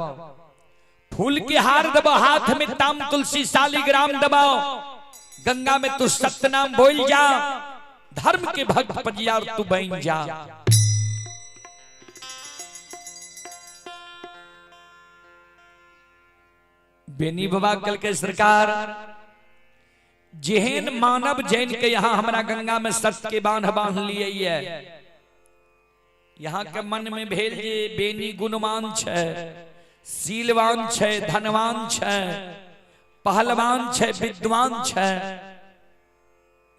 फूल के हार दबाओ, हाथ में ताम तुलसी शालिग्राम दबाओ, गंगा में तू सत्यनाम बोल जा, धर्म के भक्त पजियार तू बन जा। बेनी बाबा कल के सरकार जेहन मानव जैन के यहाँ हमरा गंगा में सत्य के बांध बांध लिए है, यहाँ के मन में भेल जे बेनी गुणवान छै, शीलवान छै, धनवान छै, पहलवान छै, विद्वान छै।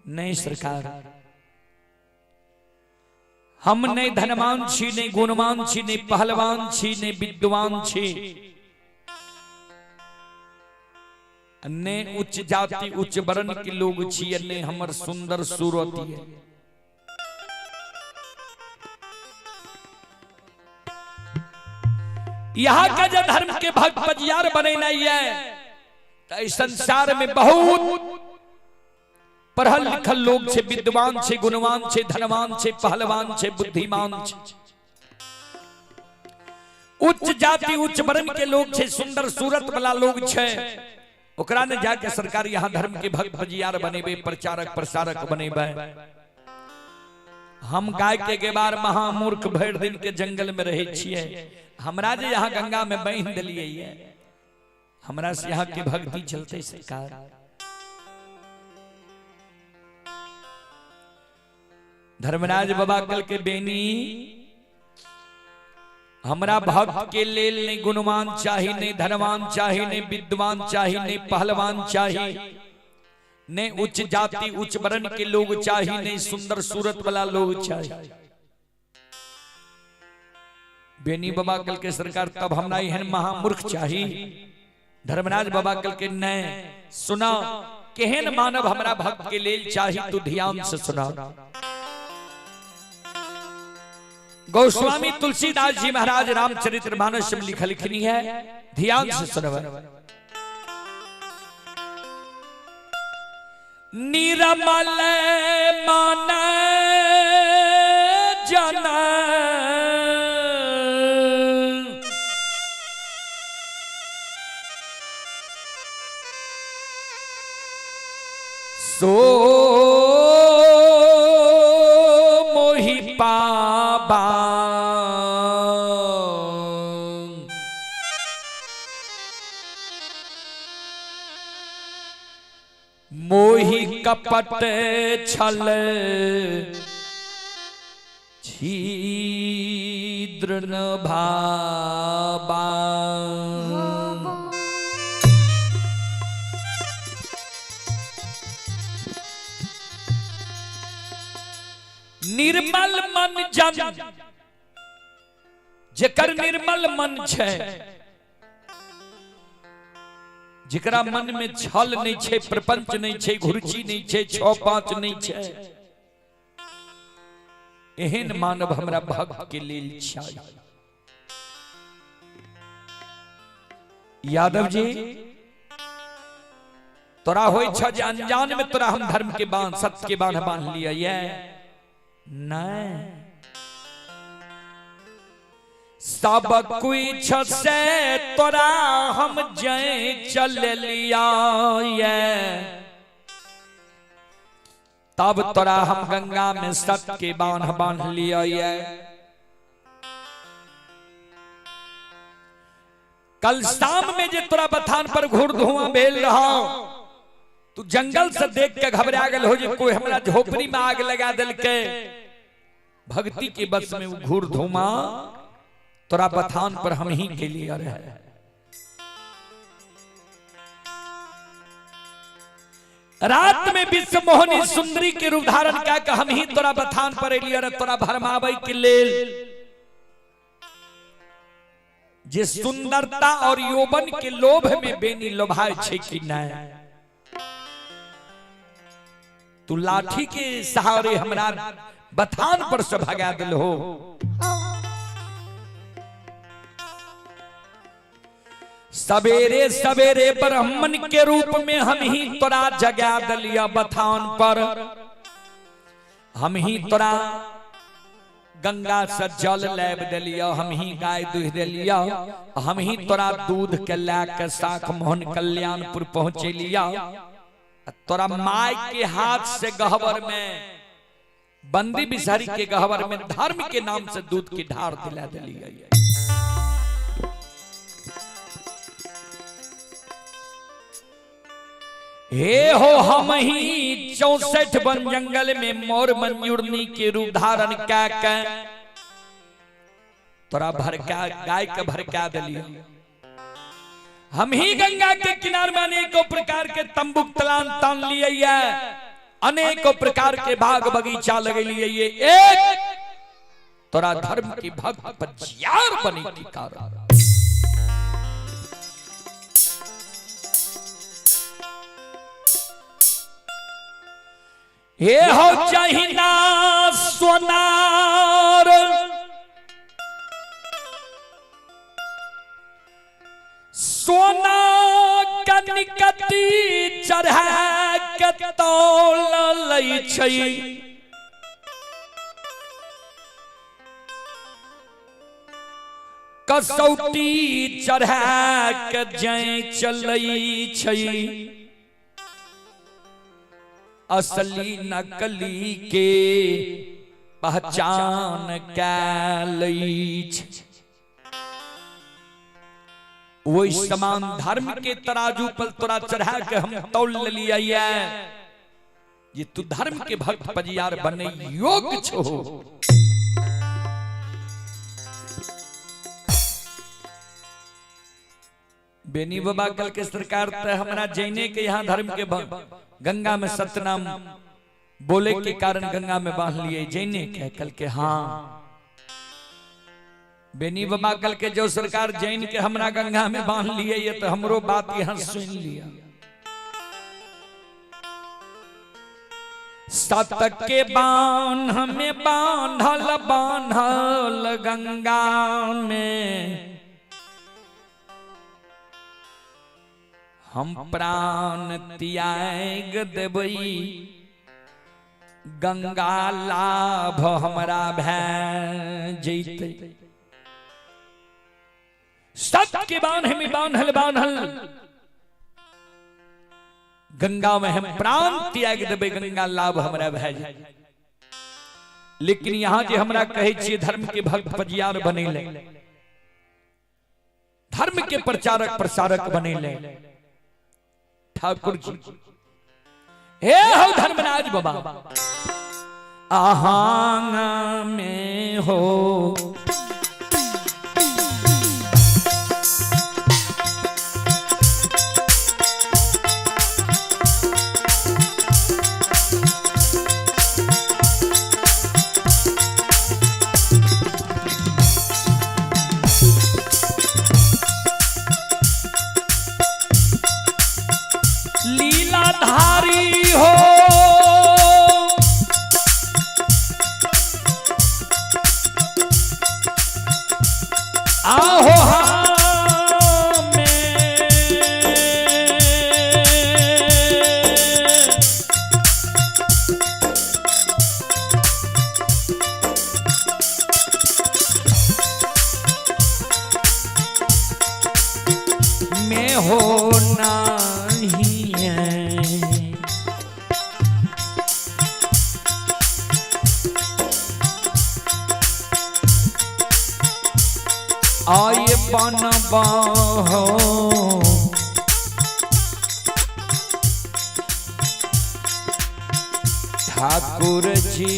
नहीं सरकार, हम नहीं धनवान छी, नहीं गुणवान छी, नहीं पहलवान छी, नहीं विद्वान छी, ने उच्च जाति उच्च वर्ण के लोग छी, ने हमर सुंदर सूरत है। यहाँ का जो धर्म के भक्त पजियार बने नहीं है तो इस संसार में बहुत पढ़ल लिखल लोग छे, विद्वान छे, गुणवान छे, धनवान छे, पहलवान छे, बुद्धिमान छे, उच्च जाति उच्च वर्ण के लोग छे, सुंदर सूरत वाला लोग छे। ओकरा ने जाके सरकार यहाँ धर्म के भक्त पजियार बनेबे, प्रचारक प्रसारक बनेबे। हम गाय के गेबार महामूर्ख भरि दिन के जंगल में रहे छियै, हमरा जे यहाँ गंगा में बान्हि देलियै ये, हमरा से यहाँ के भक्ति चलते सरकार। धर्मराज बाबा कल के बेनी हमरा भक्त के लेल नहीं गुणवान चाही, नहीं धनवान चाही, नहीं विद्वान चाही, नहीं पहलवान चाही, नहीं उच्च जाति उच्च वर्ण के लोग चाही, नहीं सुंदर सूरत वाला लोग चाही। बेनी बाबा कल के सरकार तब हमरा एहन महामूर्ख चाही। धर्मराज बाबा कल के नहीं सुना, केहन मानव हमरा भक्त के लेल चाही, तू ध्यान से सुना। गोस्वामी तुलसीदास जी महाराज रामचरित्र मानस में लिखल लिखनी है, ध्यान से सुनब। निरमल मन जन सो मोहि पाबा, मोहि कपट छल छिद्र न भाबा। निर्मल मन जन, जेकर निर्मल मन छै, जेकरा मन में छल नहीं छै, प्रपंच नहीं छै, घुरची नहीं छै, छह पांच नहीं छै, एहन मानव हमरा भक्त के लेल चाही। यादव जी तोरा होय छ जे अनजान में तोरा हम धर्म के बांध सत्य के बांध बांध लिया ये नहीं, सब कुछ से तोरा हम जय चल लिया ये, तब तोरा हम गंगा में सत्य के बांध बांध लिया ये। कल शाम में जे तोरा बथान पर घूर धुआं भेल रहा, तू जंगल से देख के घबरा गल हो जे कोई हमरा झोपड़ी में आग लगा दिलके। भक्ति के बस में वो घूर धुआं तोरा बथान पर हम ही के लिए रहे। रात में विश्व मोहनी सुंदरी के रूप धारण क्या के हम ही तोरा बथान पर एलिए रहे, तोरा भरमाबै के लेल। जे सुंदरता और यौवन के लोभ में बेनी लोभाय छै कि नहीं। तू लाठी के सहारे हमरा बथान पर से भगा दिल हो। सवेरे सवेरे ब्राह्मण के रूप में हम ही तोरा जगा दिलिया बथान पर, हम ही तोरा गंगा से जल लाब दिलिया, हम ही गाय दूह दिलिया, हम ही तोरा दूध के ला के साख मोहन कल्याणपुर पहुंचेलिया। तोरा माय के हाथ से गहबर में बंदी बिसारी के गहबर में धर्म के नाम से दूध की ढार दिला दिलिया। हे हो हम ही 64 वन जंगल में मोर मंजुरनी के रूप धारण कै के तोरा भरका गाय के भरका दिलिया। हम ही गंगा के किनार में अनेकों प्रकार के तंबुक तलान तान लिए, अनेकों प्रकार के बाग बगीचा लगे लिए, एक तोरा धर्म की भक्त पजियार बने की कारण। हे हो चाहिना सोनार सोना कनिकती चढ़ा के तौल लै छै, कसौटी चढ़ा के जाय चलै छै, असली नकली के पहचान कै लै छै। वही समान धर्म के तराजू पर तोरा चढ़ा के हम तौल लिया ये तू धर्म के भक्त पजियार बने योग्य छो। बेनी बाबा कल के सरकार ते हमरा जैने के यहाँ धर्म के गंगा में सतनाम बोले के कारण गंगा में बांध लिए जैने के कल के। हाँ बेनी बाबा कल के जो सरकार जैन के हमरा गंगा में बांध लिए ये तो हमरो बात यहाँ सुन लिया। सत के बांध में बांधल बांधल गंगा में हम प्राण त्याग देबई, गंगा लाभ हमरा भै जैतै। सत के बांध में बांधल बांधल गंगा में हम प्राण त्याग देबै, गंगा लाभ हमरा भै जैतै। लेकिन यहाँ जे हमरा कहै छियै धर्म के भक्त पजियार बनेले, धर्म के प्रचारक प्रसारक बनेले, ठाकुर जी हे हो धर्मराज बाबा आहांग में हो लीलाधारी हो आहो में हो नहीं है। आए बनबा हो ठाकुर जी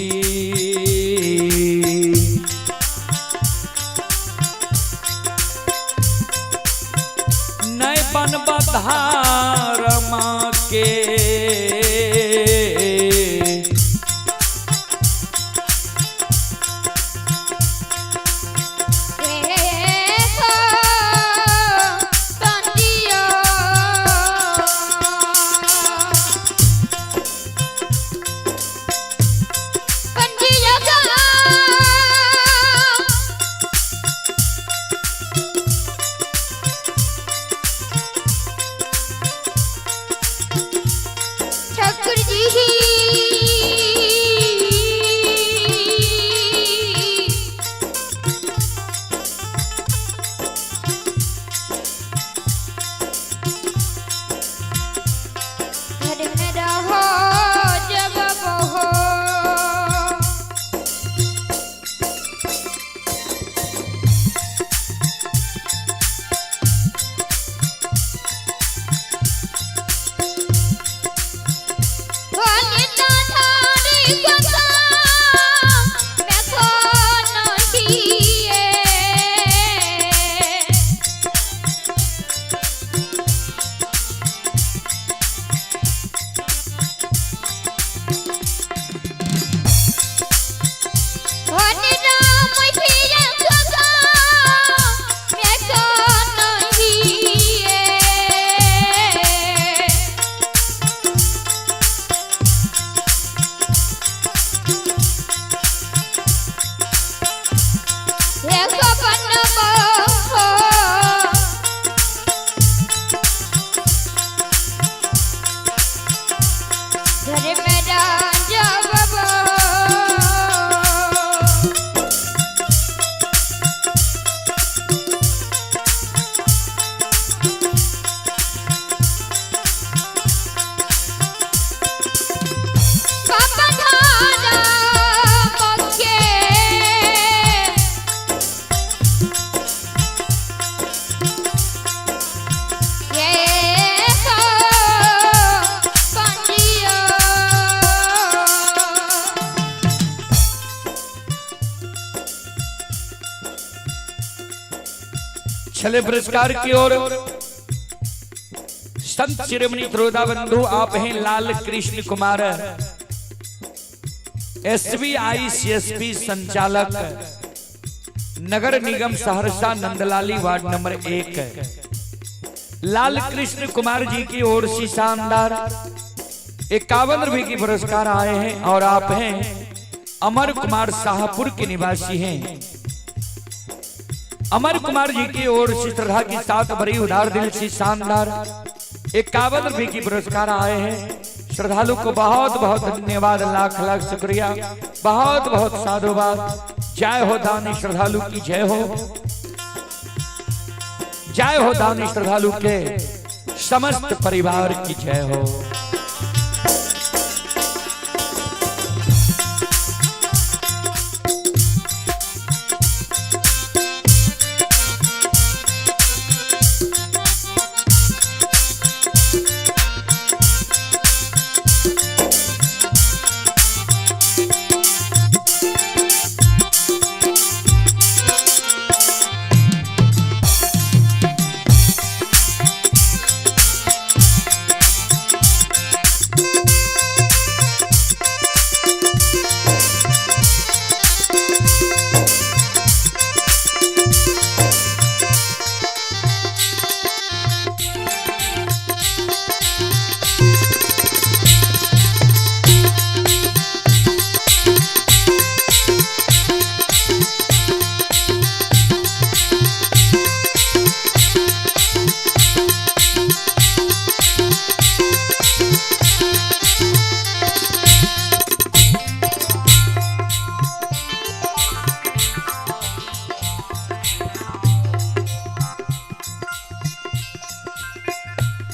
नहीं बनबा धारमा के हे हो। देखो बनबो हो। धर्म राजा बाबा। बाबा धारा मखे ये हो पंजियो। छले पुरस्कार की ओर संत शिरोमणि त्रोदा बंधु आप हैं Lal Krishna Kumar, SBI CSP संचालक, नगर निगम सहरसा, नंदलाली वार्ड नंबर 1। लाल कृष्ण कुमार जी की ओर से शानदार 51 रुपए की पुरस्कार आए हैं और आप हैं अमर कुमार शाहपुर के निवासी हैं। अमर कुमार जी की ओर से श्रद्धा के साथ भरी उदार दिल से शानदार 51 रुपए की पुरस्कार आए हैं। श्रद्धालु को बहुत बहुत धन्यवाद, लाख लाख शुक्रिया, बहुत बहुत साधुवाद। जय हो दानी श्रद्धालु की जय हो, जय हो दानी श्रद्धालु के समस्त परिवार की जय हो।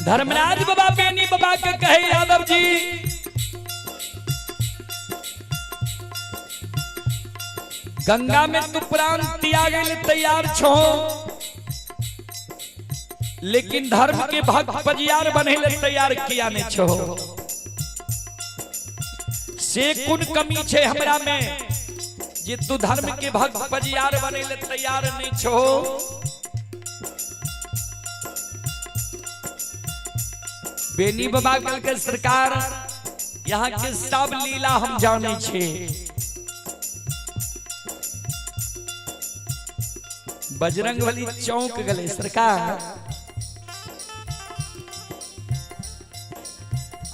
धर्मराज बाबा बेनी बाबा के कहे यादव जी, गंगा में तू प्राण त्यागे ले तैयार छो, लेकिन धर्म के भक्त पजियार बने ले तैयार किया नहीं छो। से कुन कमी छे हमरा में जे तू धर्म के भक्त पजियार बने ले तैयार नहीं छो। बेनी बाबा कल के सरकार यहाँ के सब लीला हम जाने छे। बजरंग बली चौंक गले सरकार,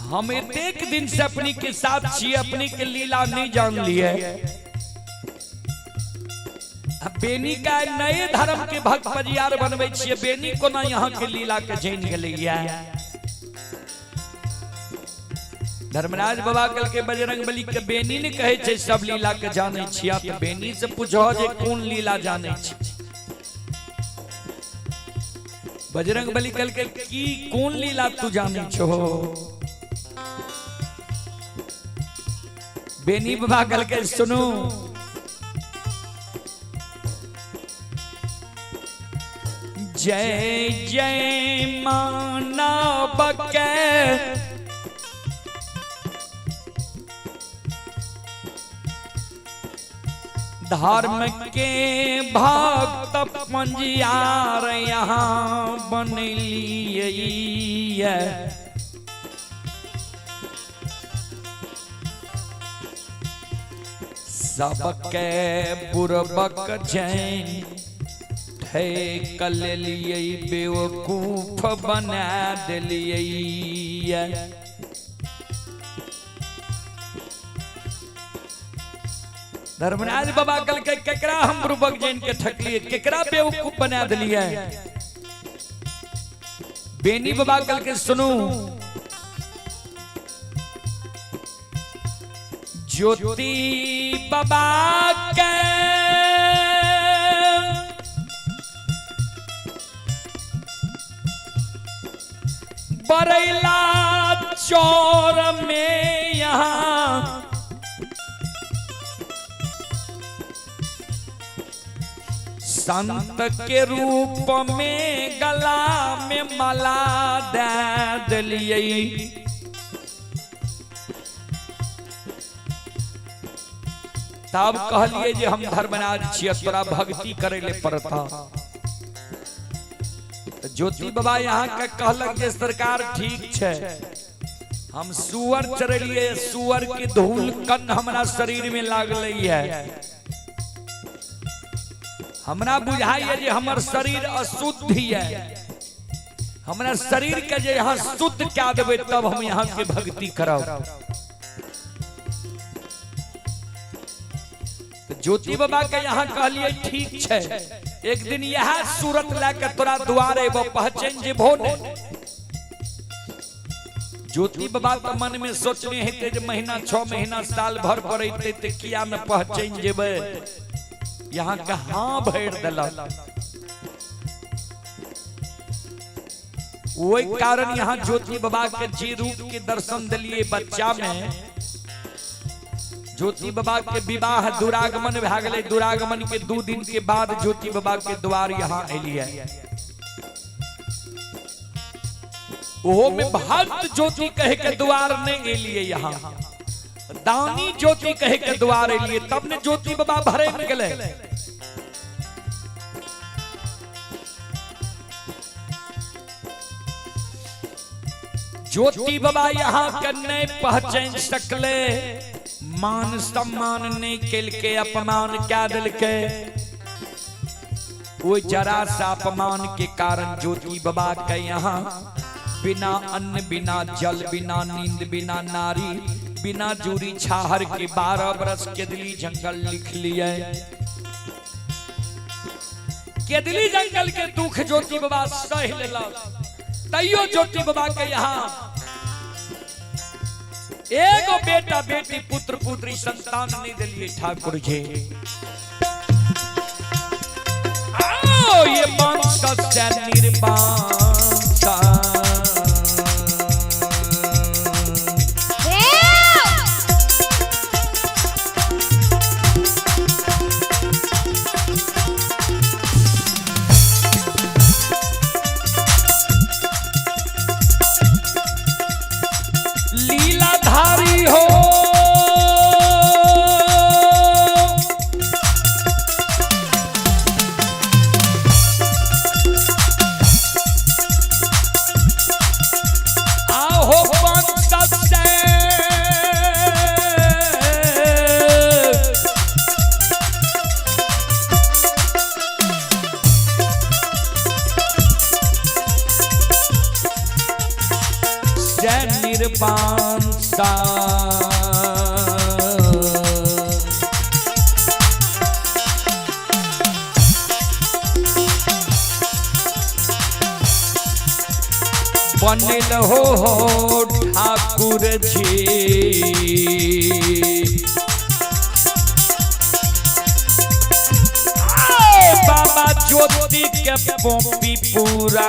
हम एतेक दिन से अपनी के साथ छी, अपनी के लीला नहीं जान लिए। बेनी का नए धर्म के भक्त पजियार बनबै छियै, बेनी कोना यहाँ के लीला के जान गेलैया। धर्मराज बाबा कल के बजरंग बली के बेनी ने कहे छे सब लीला के जाने छिया, तो बेनी से पूछो जे कौन लीला जाने छी। बजरंग बली कल के की कौन लीला तू जाने छो। बेनी बाबा कल के सुनो, जय जय माना बके धर्म के भक्त पंजियार यहाँ बनलिए। सबके बुरबक जैन ठेक लेलिए, बेवकूफ बना दिलिए। धर्मराज बाबा कहलकै केकरा हम रूपक जैन के ठकलिए, केकरा बेवकूफ बना दिलिए। बेनी बाबा कहलकै सुनू, ज्योति बाबा के बरैला चौर में यहाँ संत के रूप में गला में माला दे दिलिए। तब कहलिए जे हम धर्मराज छियै, तोरा भक्ति करे ले पड़ता। ज्योति बाबा यहाँ के कहलक जे सरकार ठीक छै, हम सुअर चरेलिए, सुअर के धूल कन हमरा शरीर में लागलै है, हमरा बुझाइए जे हमर शरीर अशुद्ध है, हमरा शरीर के जे यहाँ शुद्ध क्या देबै तब हम यहाँ के भक्ति करब। ज्योति बाबा के यहाँ कहलिए ठीक छै, एक दिन यह सूरत लैके तोरा द्वार एबो, पहचान जेबो ने। ज्योति बाबा के मन में सोचने हेतै जे महीना 6 महीना साल भर पर अइतै ते किया ने पहचान जेबै, यहाँ के हाँ भरि देलक। वही कारण यहाँ ज्योति बाबा के जे रूप के दर्शन दिलिए बच्चा में, ज्योति बाबा के विवाह दुरागमन भए गेलै। दुरागमन के 2 दिन के बाद ज्योति बाबा के द्वार यहाँ एलिए। ओहो में भक्त ज्योति कहे के द्वार नहीं एलिए, यहाँ दानी ज्योति कहे के द्वार एलिए, तब ने ज्योति बाबा भरे में गेलै। ज्योति बाबा यहाँ के नहीं पहचान सकले, मान सम्मान नहीं केलके, अपमान क्या दिलके। वो जरा सा अपमान के कारण ज्योति बाबा के यहाँ बिना अन्न बिना जल बिना नींद बिना नारी बिना जूरी छाहर के 12 बरस केदली जंगल लिख लिए। केदली जंगल के दुख ज्योति बाबा सह लेलक, तैयो ज्योति बाबा के यहाँ एगो बेटा बेटी पुत्र पुत्री संतान नहीं दिलिए ठाकुर जी। आओ ये वंश से निर्वाण। लीलाधारी हो आहो पंच से निर्वाण सा। बनल हो ठाकुर जी बाबा ज्योति के पोपी पूरा।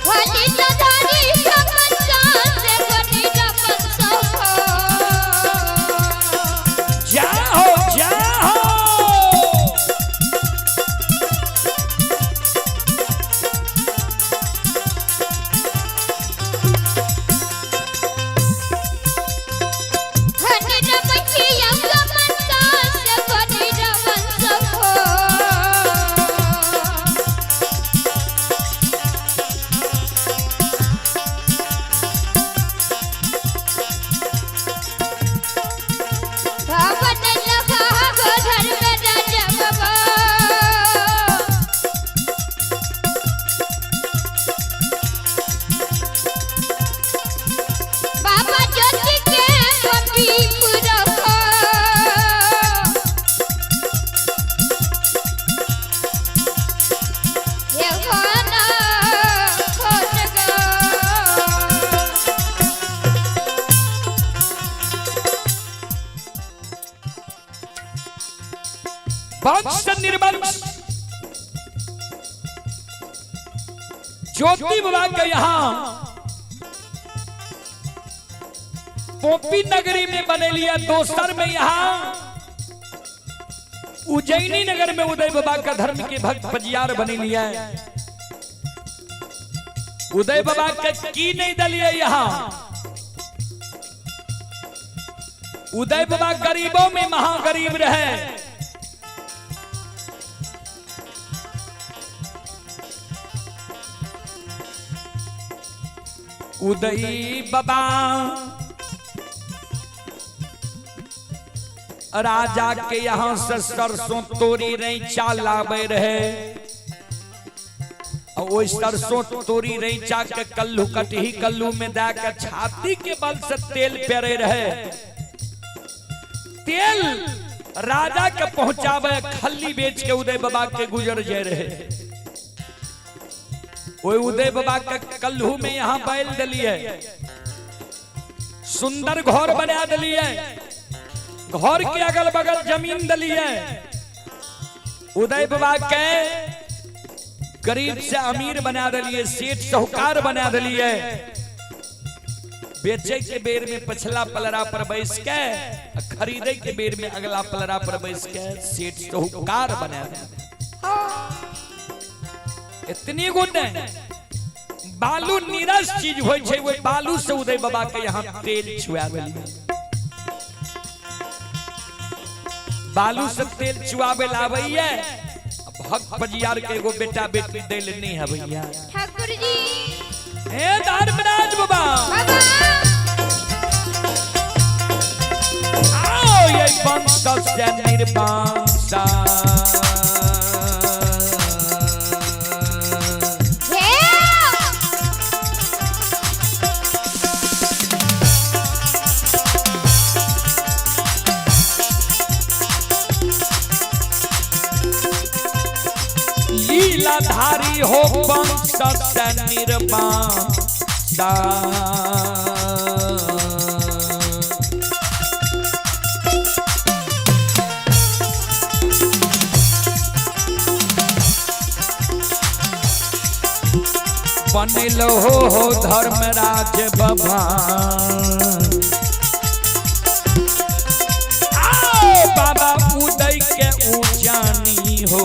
Hadi वंश ज्योति बाबा के यहाँ पोपी नगरी में बने लिया, दोसर में यहाँ उज्जैनी नगर में उदय बाबा का धर्म के भक्त पजियार बने लिया। उदय बाबा के की नहीं दलिए यहाँ। उदय बाबा गरीबों में महागरीब रहे। उदय बाबा राजा के यहाँ से सरसों तोरी रैचा लावे रहे, और सरसों तोरी रैचा के कल्लू कटही कल्लू में दे के छाती के बल से तेल पेरे रहे। तेल राजा के पहुंचावे, खल्ली बेच के उदय बाबा के गुजर जाए रहे। ओए उदय बाबा के कल्लू में यहाँ बैल दिलिए, सुंदर घर बना दिलिए, घर के अगल बगल जमीन दिलिए। उदय बाबा के गरीब से अमीर बना दिलिए, सेठ साहूकार बना दिलिए। बेचे के बेर में पछला पलरा पर बैस के, खरीदे के बेर में अगला पलरा पर बैस के सेठ साहूकार बना दिलिए। इतनी गुण बालू नीरस चीज होय छै, ओहि बालू से उदय बाबा के यहाँ तेल छुआ देलिए। बालू से तेल चुआवे लाबैया, भक्त पजियार के एगो बेटा बेटी देल नहीं हबैया। ठाकुर जी हे धर्मराज बाबा आओ, ये वंश से निर्वंश लीलाधारी हो वंश से निर्वंश। बनल हो धर्मराज बाबा, आओ बाबा उदय के ऊंचानी हो।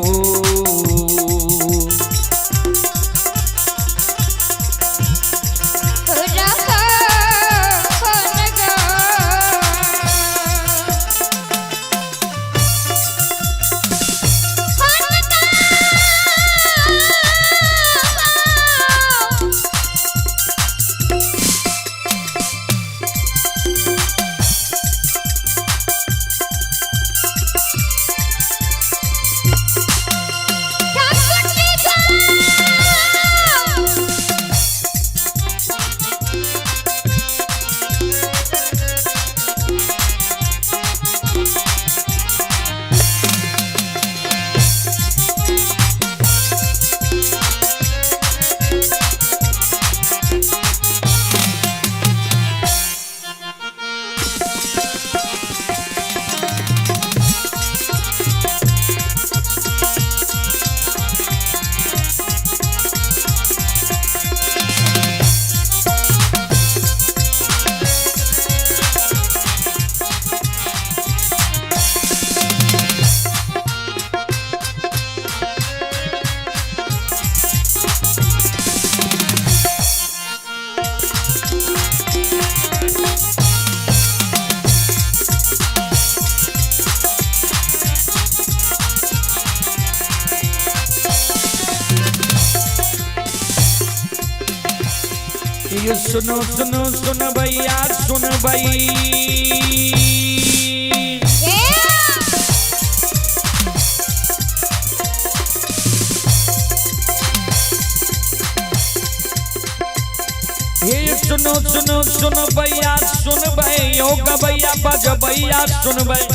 ये सुनो सुनो सुन भैया सुन भई, हे सुनो सुनो सुन भैया सुन भई, ओ गबैया बज भैया सुन भई।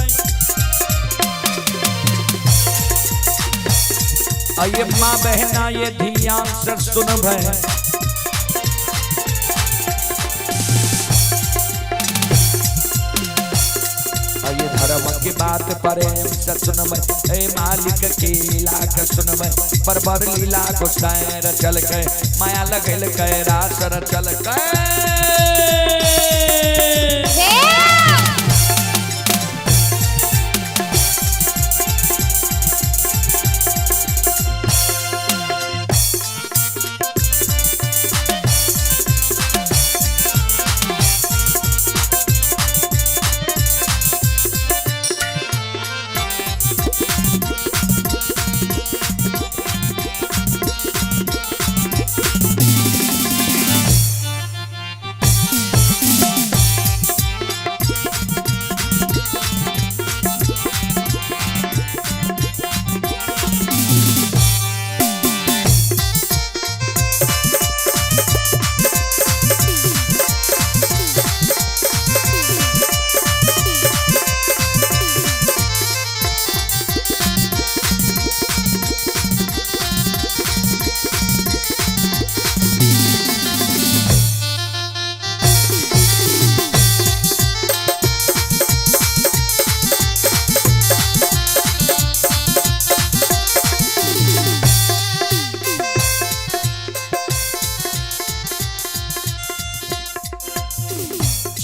आइए माँ बहना ये धिया सर सुन भई। धर्म के बात प्रेम से सुनबै, ए मालिक के लीला के सुनबै। बरबर लीला गोसाई रचल के, माया लगल के रास रचल के।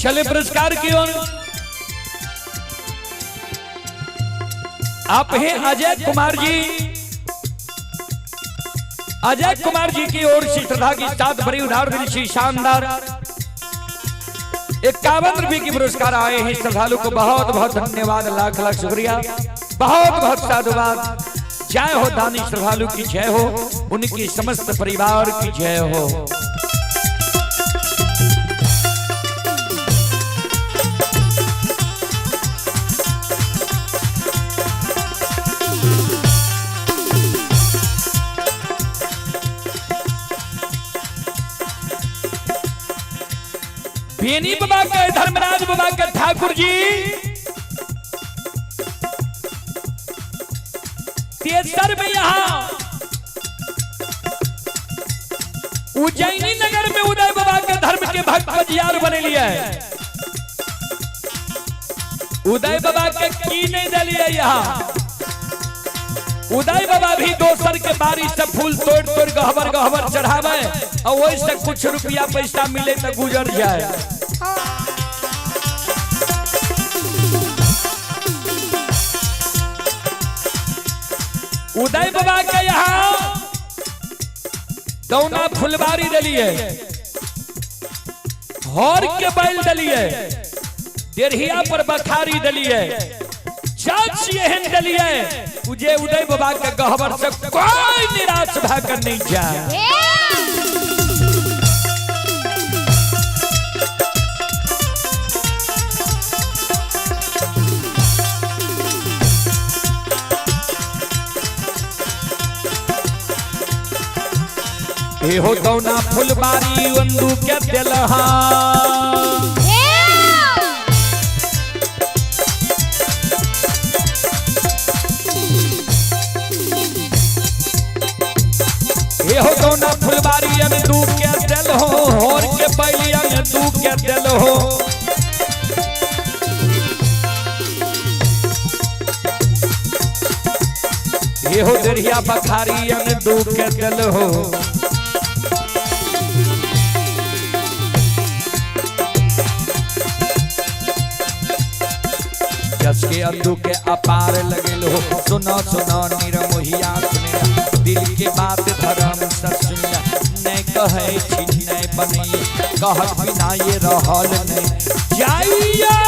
चले पुरस्कार की ओर। आप हैं अजय कुमार जी, अजय कुमार जी की ओर से श्रद्धा की साथ भरी उधार दिल शानदार 51 रुपए की पुरस्कार आए हैं। श्रद्धालु को बहुत बहुत धन्यवाद, लाख लाख शुक्रिया, बहुत बहुत साधुवाद। जय हो दानी श्रद्धालु की जय हो, उनकी समस्त परिवार की जय हो। बेनी बाबा के, धर्मराज बाबा के ठाकुर जी तेसर में यहां उज्जैनी नगर में उदय बाबा के धर्म के भक्त बजियार बने लिए है। उदय बाबा के की नहीं दिलिए यहां। उदय बाबा भी दोसर के बारी से फूल तोड़ तोड़ गहबर गहबर चढ़ावे और वही से कुछ रुपया पैसा मिले तो गुजर जाए। उदय बाबा के यहाँ दौना फुलबारी दिलिए, हर के बैल दिलिए, देरहिया पर बखारी दिलिए, चाची एहन दिलिए उजे उदय बाबा के गहबर से कोई निराश भाकर नहीं जाए। एहो दौना फुलबारी अंदू के दिलहा, एहो दौना फुलबारी अंदू के दिलहो, होर के बैलिया अंदू के दिलहो। एहो दरिया बखारी अंदू के दिलहो। के अंदू के अपार लगेल हो, सुनो सुनो निरमोहिया सुनिया, दिल के बात धर्म ससुनिया, नहीं कहे छी नहीं बनिए, कहत बिना ये रहल नहीं जाइया।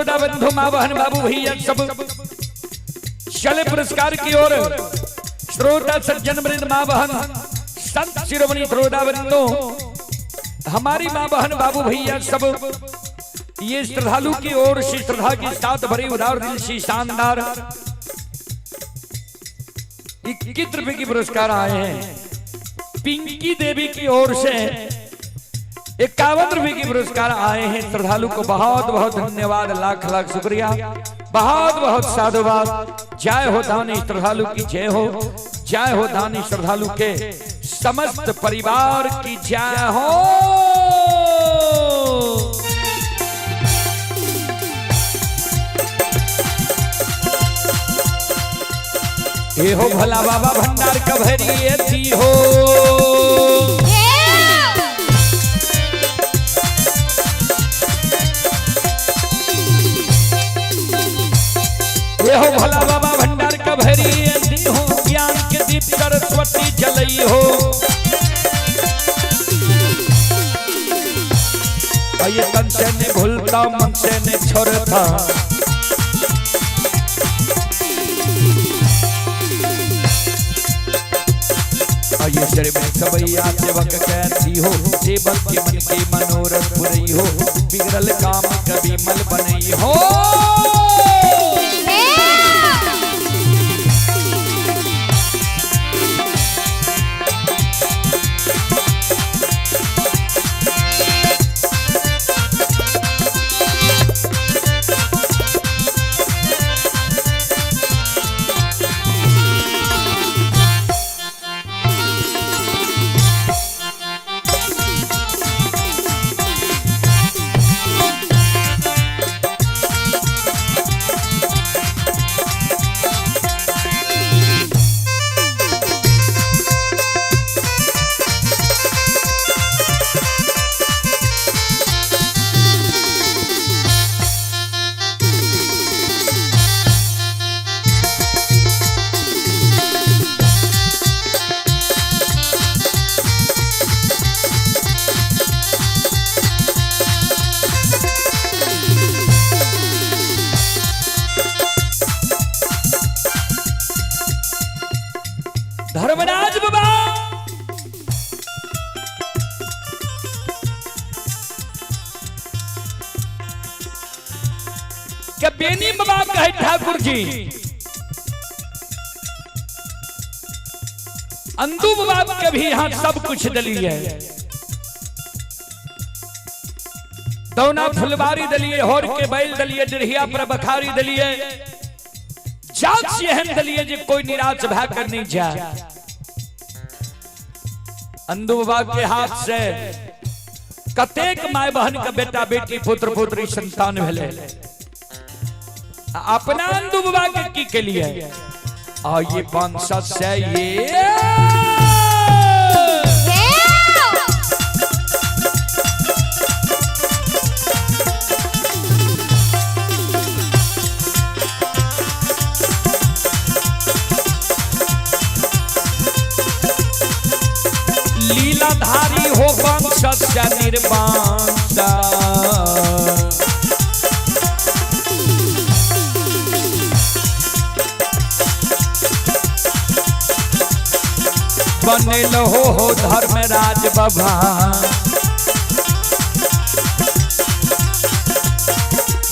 श्रोता बंधु माँ बहन बाबू भैया सब चले पुरस्कार की ओर। श्रोता सज्जन वृंद माँ बहन संत शिरोमणि श्रोता बंधु हमारी माँ बहन बाबू भैया सब ये श्रद्धालु की ओर से श्रद्धा के साथ भरे उदार दिल से शानदार 21 रुपए की पुरस्कार आए हैं। पिंकी देवी की ओर से 51 रुपए की पुरस्कार आए हैं। श्रद्धालु को बहुत बहुत धन्यवाद, लाख लाख शुक्रिया, बहुत बहुत साधुवाद। जय हो दानी श्रद्धालु की जय हो, जय हो दानी श्रद्धालु के समस्त परिवार की जय हो। ये हो भोला बाबा भंडार कभरी थी हो। ये हो भोला बाबा भंडार कभरी थी हो, ज्ञान के दीप सरस्वती जलई हो। ये तन से ने भूलता मन से ने छोड़ता, ये सिर में सबैया सेवक कहती हो, सेवक के मन के मनोरथ पुरई हो, बिगड़ल काम कभी मल बनई हो। धर्मराज बाबा क्या बेनी बाबा कहे ठाकुर जी, अंदू बाबा के भी यहां सब कुछ दलिए, दौना फुलवारी दलिए, होर के बैल दलिए, डिरहिया पर बखारी दलिए, जात एहन दलिए जे कोई निराश भा कर नहीं जाए। अंदू बाबा के हाथ से कतेक my बहन के बेटा बेटी पुत्र पुत्री संतान भेले, अपना अंदू बाबा के की के लिए आ ये 500 से ये लीलाधारी हो वंश निर्वाण। बनेल हो धर्मराज बाबा,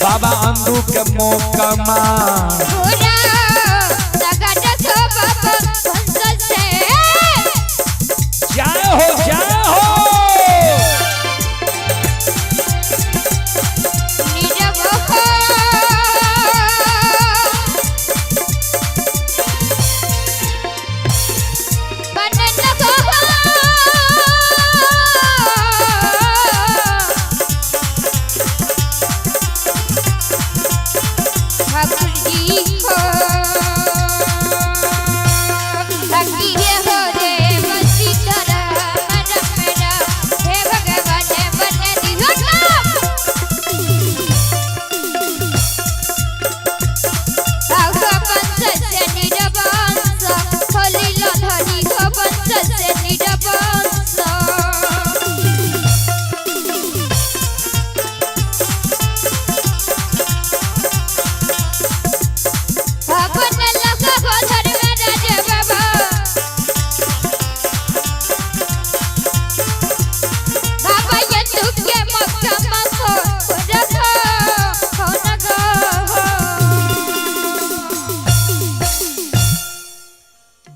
बाबा अंदू के मोकमा जय हो जय हो। ठाकुर जी हो।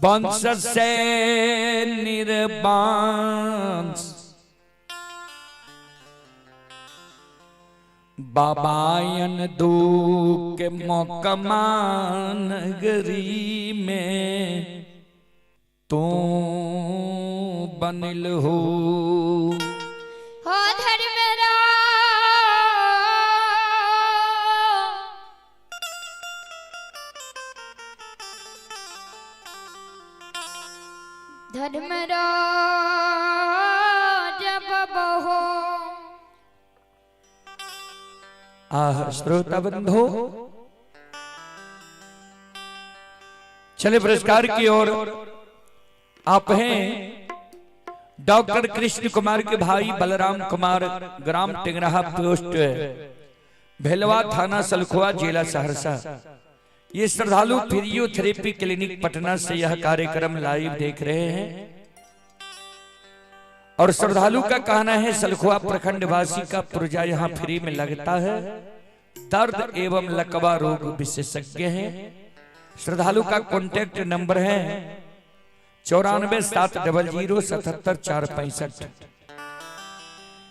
वंश से निर्वंश बाबायन दुख मोकमा नगरी में तू बनल हो। हो धर्मराज धर्मराज बबहो। आह श्रोता बंधु, चले पुरस्कार की ओर। आप हैं डॉक्टर कृष्ण कुमार के भाई बलराम कुमार, ग्राम टिंगराहा, पोस्ट भेलवा, थाना सलखुआ, जिला सहरसा। ये श्रद्धालु फिजियोथेरेपी क्लिनिक पटना से यह कार्यक्रम लाइव देख रहे हैं और श्रद्धालु का कहना है सलखुआ प्रखंड वासी का पुर्जा यहाँ फ्री में लगता है। दर्द एवं लकवा रोग विशेषज्ञ हैं। श्रद्धालु का कॉन्टैक्ट नंबर है 94 700 77 465।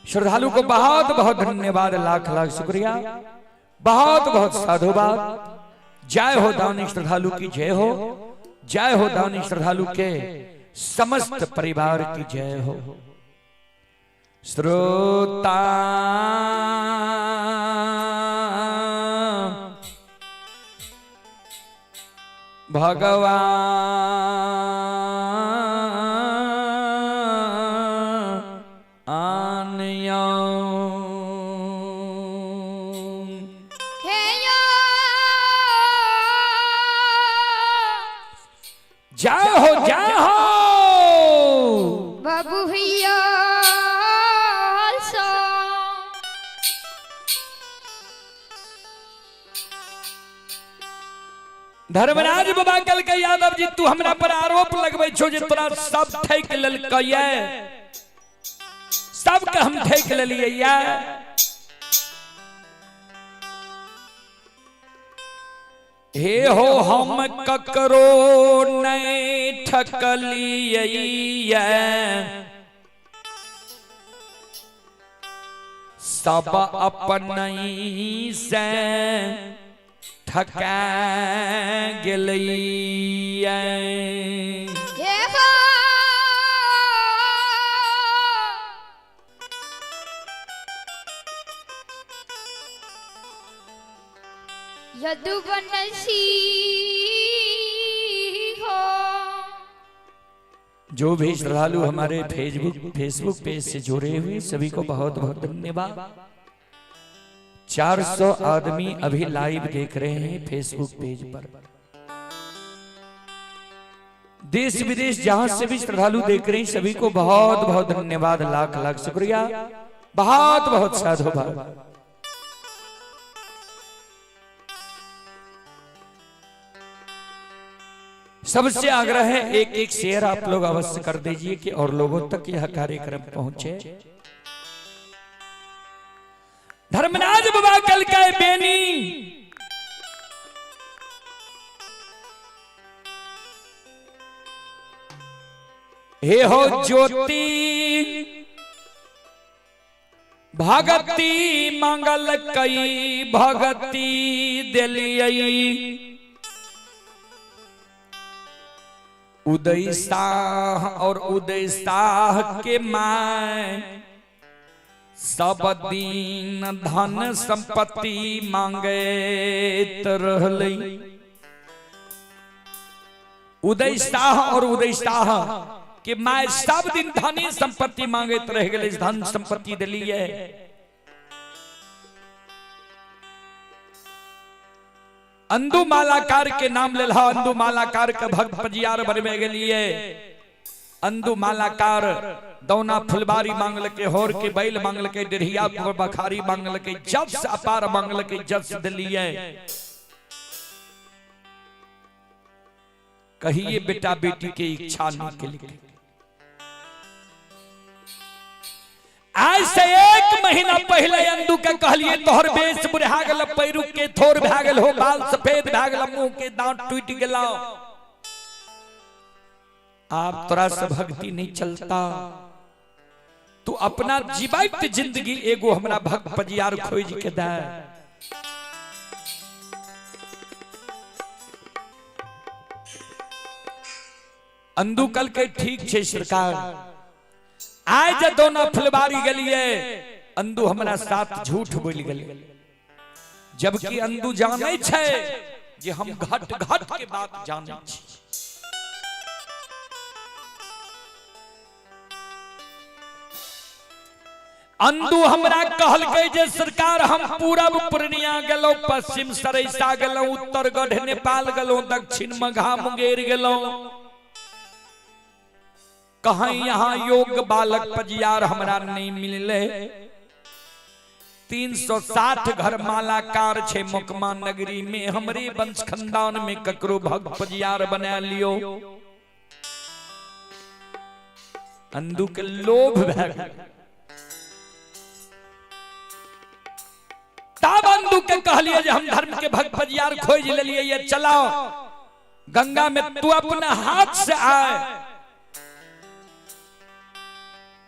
श्रद्धालु को बहुत बहुत धन्यवाद, लाख लाख शुक्रिया, बहुत बहुत साधुवाद। जय हो दानी श्रद्धालु की जय हो, जय हो दानी श्रद्धालु के समस्त परिवार की जय हो। श्रोता भगवान आनियो हे यो जय हो, जय हो बाबू भैया सो। धर्मराज बाबा कल के यादव जी तू हमरा पर आरोप लगबै छो जे तोरा सब ठैक लेलकै, सबके हम ठैक लेलियै। हे हो हम ककरो नहीं ठकलियै, सब अपनहि से ठका गेलैयै। हे हो यदुवंशी हो। जो भी श्रद्धालु हमारे फेसबुक फेसबुक पेज से जुड़े हुए सभी को बहुत बहुत धन्यवाद। 400 आदमी अभी लाइव देख रहे हैं फेसबुक पेज पर। देश विदेश जहां से भी श्रद्धालु देख रहे हैं सभी को बहुत बहुत धन्यवाद, लाख लाख शुक्रिया, बहुत बहुत साधुवाद। सबसे आग्रह है एक एक शेयर आप लोग अवश्य कर दीजिए कि और लोगों तक यह कार्यक्रम पहुंचे। धर्मराज बाबा कल का बेनी हे हो ज्योति भगती मंगल कई भगती दिलियई। उदय शाह और उदय शाह के my सब दिन धन संपत्ति मांगे रहलै। उदय शाह और उदय शाह के my सब दिन धन संपत्ति मांगे रह गए, धन संपत्ति दिलिए। अंदू मालाकार के नाम ले, अंदू मालाकार के भक्त पजियार बनबे गेलिए। अंदू मालाकार दौना फुलबारी मांगल के, होर के बैल मांगल के, डेढ़िया बखारी मांगल के, जस अपार मांगल के, जस दिलिए। कहिए बेटा बेटी के इच्छा नहीं के लिए। आज से 1 महीना पहले अंदू के कहलिए तोहर बेस बुढ़ा गेल, पैरू के थोर भए गेल हो, बाल सफेद भए गेल, मुंह के दांत टूट गेल, आप तोरा से भक्ति नहीं चलता, तू अपना जीवित जिंदगी एगो हमरा भक्त पजियार खोज के दे। अंदू कल के ठीक छे सरकार, आय जे दोनों फुलबारी गेलिए अंदू हमरा साथ झूठ बोल गेलै, जबकि अंदू जानै छै जे हम घट घट के बात जानै छी। अंदू हमरा कहलकै जे सरकार हम पूरब पूर्णिया गेलहुँ, पश्चिम सरैसा गेलहुँ, उत्तर गढ़ नेपाल गेलहुँ, दक्षिण मघा मुंगेर गेलहुँ, कहीं यहाँ योग बालक पजियार हमरा नहीं मिलले। 360 घर मालाकार छे मोकमा नगरी में, हमरे वंश खानदान में ककरो भक्त पजियार बना लियो। अंदू के लोभ भए गेल। तब अंदू के कहलिए जे हम धर्म के भक्त पजियार खोज लेलिए, ये चलाओ गंगा में, तू अपना हाथ से आए,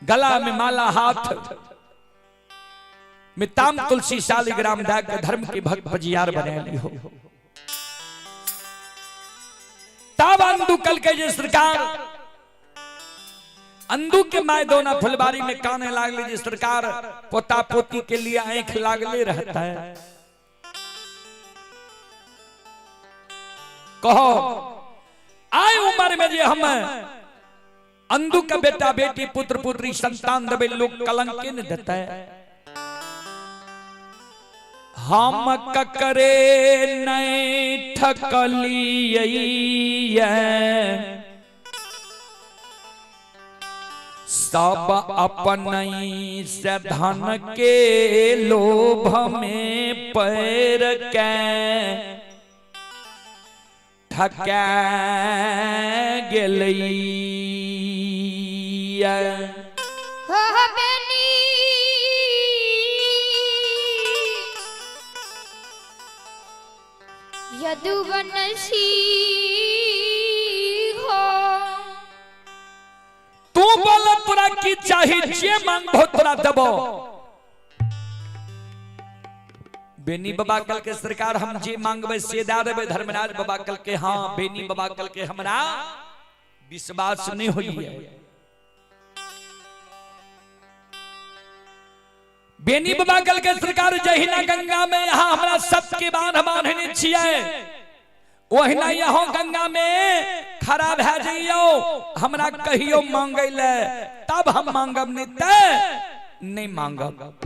गला में माला हाथ में ताम तुलसी शालिग्राम दा के धर्म के भक्त पजियार बना लियो। तब अंदू कल के जे सरकार अंदू के my दोना फुलबारी में काने लागले जे सरकार पोता पोती के लिए आंख लागले रहता है। कहो आए उम्र में जे हम अंदू का बेटा बेटी पुत्र पुत्री संतान देवे लोग कलंक के न देता है। हम ककरे नहीं ठकलिए सब अपन से धन के लोभ में पैर के ठका गेलिए। हो बेनी यदुवंशी हो, तू बोल तोरा की चाही, जे मांगबो तोरा देबो। बेनी बाबा कल के सरकार हम जे मांगबे से दे देबे। धर्मराज बाबा कल के हाँ, बेनी बाबा कल के हमरा विश्वास नहीं होई है। बेनी बाबा कल के सरकार जहिना गंगा में यहाँ हमरा सबके बांध बांधने छियै, ओहिना यहाँ गंगा में खड़ा भए जइयो, हमरा कहियो मांगै ले तब हम मांगब, नहीं ते नहीं मांगब।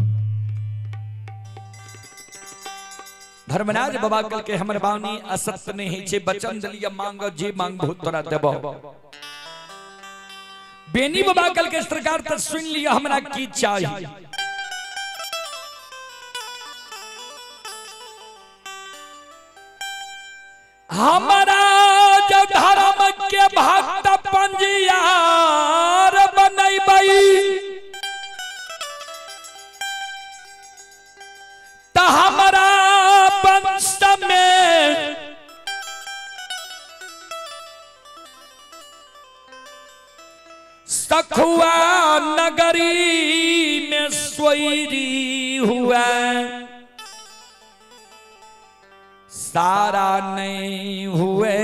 धर्मराज बाबा कल के हमर बानी असत्य नहीं छे, वचन दिलिया मांगो जे मांगबो तोरा देबो। बेनी बाबा कल के सरकार त सुन लिया हमरा की चाही। हमारा जो धर्म के भक्त पंजियार बनैबै त हमारा वंश में सखुआ नगरी में सोईरी हुआ, सारा नहीं हुए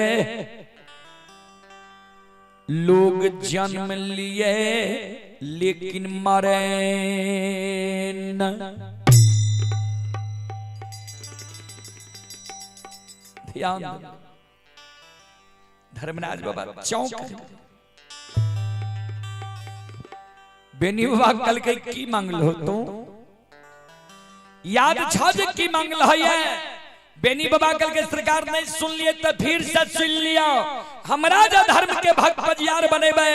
लोग जन्म लिए लेकिन मरे न। ध्यान दो। धर्मराज बाबा चौंक बेनी बाबा कल के की मांगलो तू, याद छ जे की मांगल है? बेनी बाबा कल के सरकार नहीं सुन लिए तो फिर से सुन लिया। हमरा जो धर्म के भक्त पजियार बनेबे,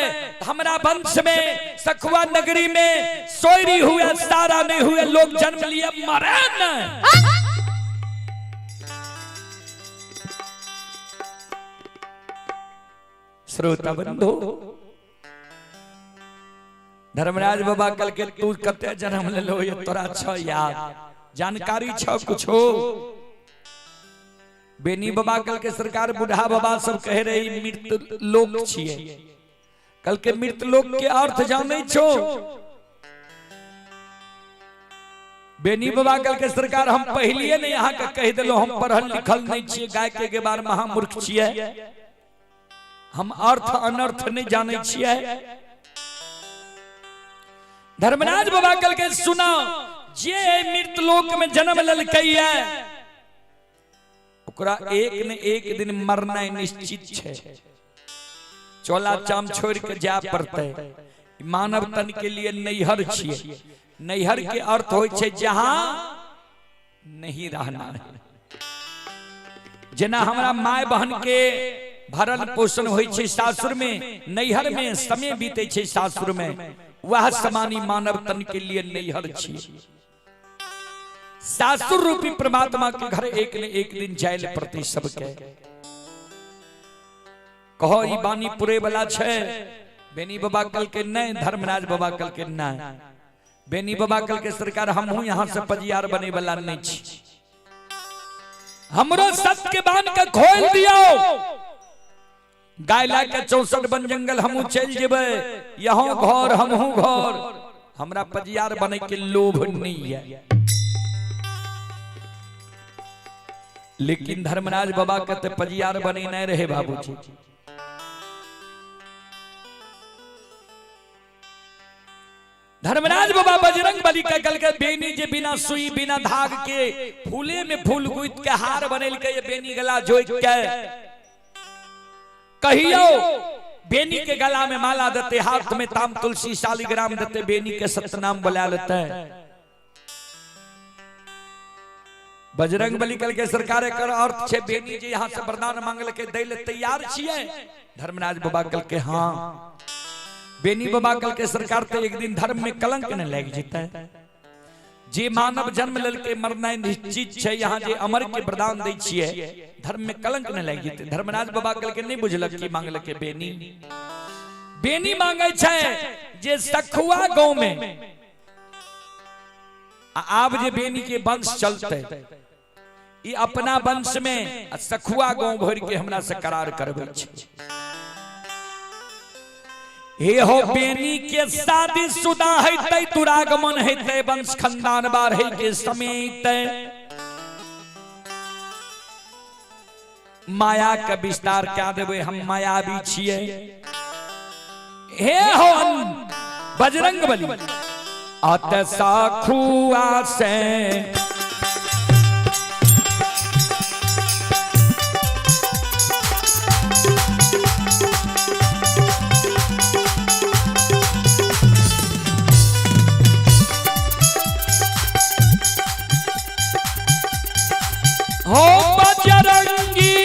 हमरा वंश में सखुआ नगरी में सोयरी हुए सारा नहीं हुए लोग जन्म लिए मरे न। श्रोता बंधु, धर्मराज बाबा कल के तू कते जन्म ले लो ये तोरा छ याद, जानकारी छ कुछ हो? बेनी बाबा कल के सरकार बुढ़ा बाबा सब कह रहे मृत लोक छिए, कल के मृत लोक के अर्थ जानै छो? बेनी बाबा कल के सरकार हम पहलिए नहीं यहाँ के कह दिलो, हम पढ़ल लिखल नहीं छिए, गाय के गेबार महामूर्ख छिए, हम अर्थ अनर्थ नहीं जानै छिए। धर्मराज बाबा कल के सुना, जे मृत लोक में जन्म ललकै है ओकरा एक न एक दिन मरना निश्चित छै, चोला चाम छोड़ के जाय पड़तै। मानव तन के लिए नैहर छिए, नैहर के अर्थ होइ छै जहां नहीं रहना है। जेना हमरा my बहन के भरण पोषण होइ छै सासुर में, नैहर में समय बीते छै सासुर में, वह समानी मानव तन के लिए नैहर छिए। सासुर रूपी परमात्मा के घर एक न एक दिन जाय पड़तै सबके। कहो ई बानी पुरे वाला छै? बेनी बाबा कल के नहीं, धर्मराज बाबा कल के नहीं। बेनी बाबा कल के सरकार हमहू यहाँ से पजियार बने वाला नहीं छी, हमरो सत्य के बांध के खोल दियो, गाय ला के 64 वन जंगल हमहू चल जेबै, यहाँ घर हमहू घर, हमरा पजियार बने के लोभ नहीं है। लेकिन धर्मराज बाबा के ते पजियार बने नहीं रहे बाबूजी। धर्मराज बाबा बजरंग बली का कल के बेनी जे बिना सुई बिना धाग के फूले में फूल गुथ के हार बनेल के ये बेनी गला जोइक के कहियो बेनी के गला में माला देते, हाथ में ताम तुलसी शालिग्राम देते, बेनी के सतनाम बुला लेते। बजरंग बली कल के सरकार एकर अर्थ छे बेनी जे यहाँ से वरदान मांगल के दै ले तैयार छिए? धर्मराज बाबा कल के हाँ। बेनी बाबा कल के सरकार ते एक दिन धर्म में कलंक न लग जेतै, जे मानव जन्म ललके मरनाइ निश्चित छै, यहाँ जे अमर के वरदान दै छिए धर्म में कलंक न लग जेतै। धर्मराज बाबा कल के नहीं बुझलक की मांगल के बेनी। बेनी मांगै छै जे सखुआ गांव में आब जे बेनी के वंश चलते, ई अपना वंश में सखुआ गांव भर के हमरा से करार करबै छै। हे हो बेनी के शादी शुदा हेतै, दुरागमन हेतै, वंश खानदान बाढ़े के समय अयतै, माया के विस्तार क्या देबै, हम मायावी छियै। हे हो बजरंग बली अत सखुआ से हो बजरंगी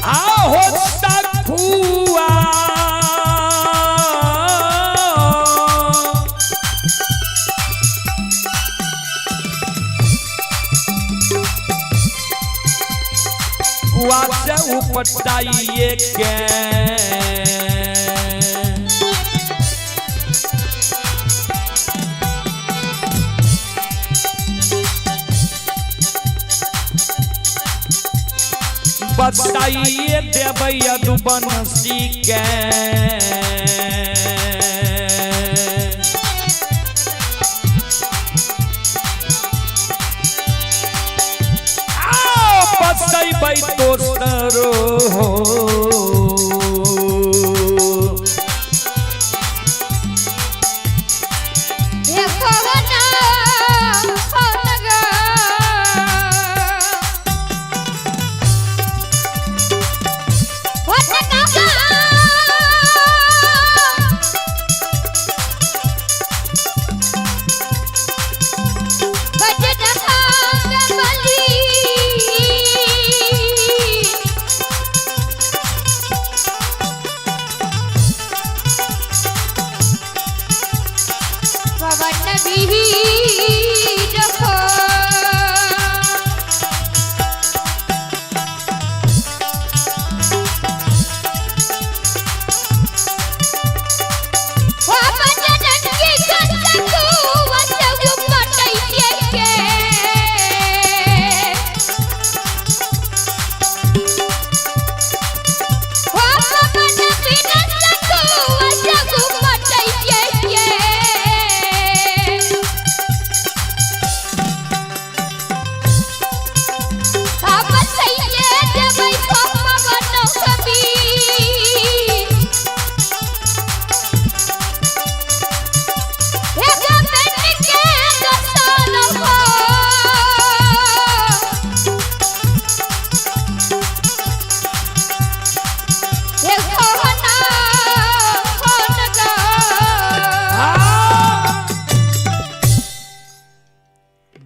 आहो सखुआ वासे उपटाइए के बताइए देबै यदुवंशी के। आओ बसैबै दोसरो हो,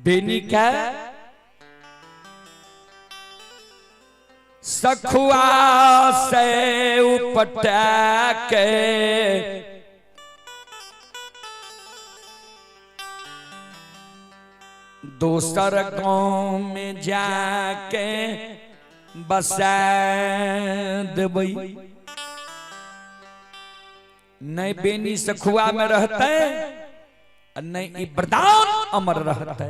बेनी के सखुआ से उपटा के दोसर गांव में जाके बसा देबै। नहीं बेनी सखुआ में रहते, नहीं ई वरदान अमर रहते।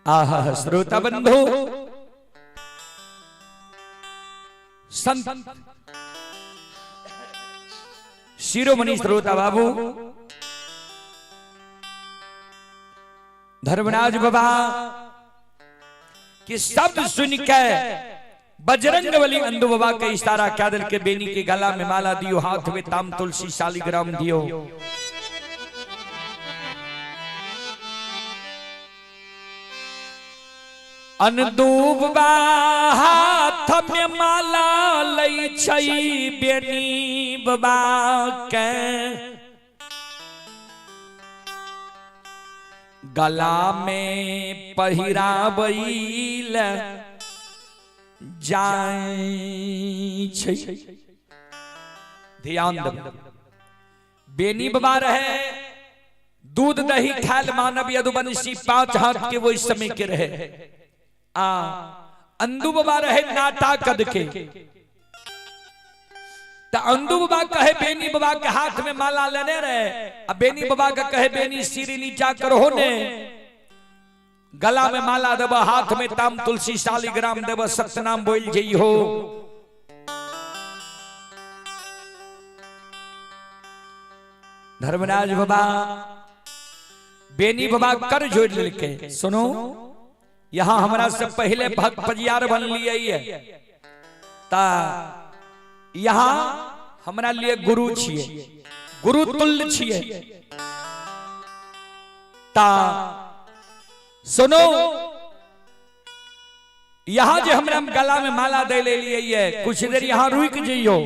आहा श्रोता बंधु, संत शिरोमणि श्रोता बाबू धर्मराज बाबा के शब्द सुन के बजरंग बली अंधु बाबा के इशारा क्या दिल के बेनी के गला में माला दियो, हाथ में ताम तुलसी शालिग्राम दियो। अनदूब हाथ में माला लै छै बेनी बाबा के, गला में पहिराबैल जाय छै। ध्यान देब, बेनी बाबा रहे दूध दही खायल मानव यदुवंशी 5 हाथ के वो समय के रहे। आ अंदू बाबा रहे नाटा कद के, त अंदू बाबा कहे बेनी बाबा के हाथ में माला लेने रहे, आ बेनी बाबा के कहे बेनी सिर नीचा करहो ने, गला में माला देब, हाथ में ताम तुलसी शालिग्राम देब, सतनाम बोल जइहो। धर्मराज बाबा बेनी बाबा कर जोड़ लेके, सुनो यहाँ हमरा से पहले भक्त पजियार बन लिए है, ता यहाँ हमरा लिए गुरु छिए, गुरु तुल्य छिए। ता सुनो यहाँ जे हमरा गला में माला दे ले लिए है, कुछ देर यहाँ रुक जइयो,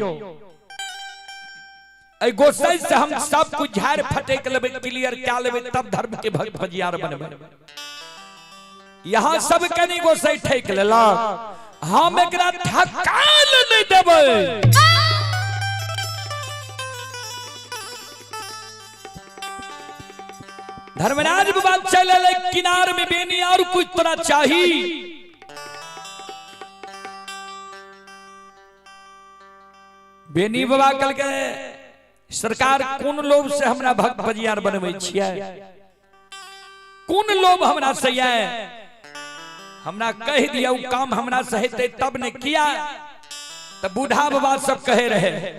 गोसाई से हम सब कुछ झाड़ फटेक लेबे, क्लियर क्या लेबे, तब धर्म के भक्त पजियार बनबे। यहाँ सब कनी गोसाई ठेक लेलक, हम एकरा ठकाल नहीं देबै। धर्मराज बाबा चले ले किनार में बेनी और कुछ तोरा चाही। बेनी बाबा कल के सरकार कोन लोभ से हमरा भक्त पजियार बनबै छियै, कोन लोभ हमरा से ये, हमरा कह दिया उ काम हमरा से हेतै तब ने किया। त बूढ़ा बाबा सब कहे रहे,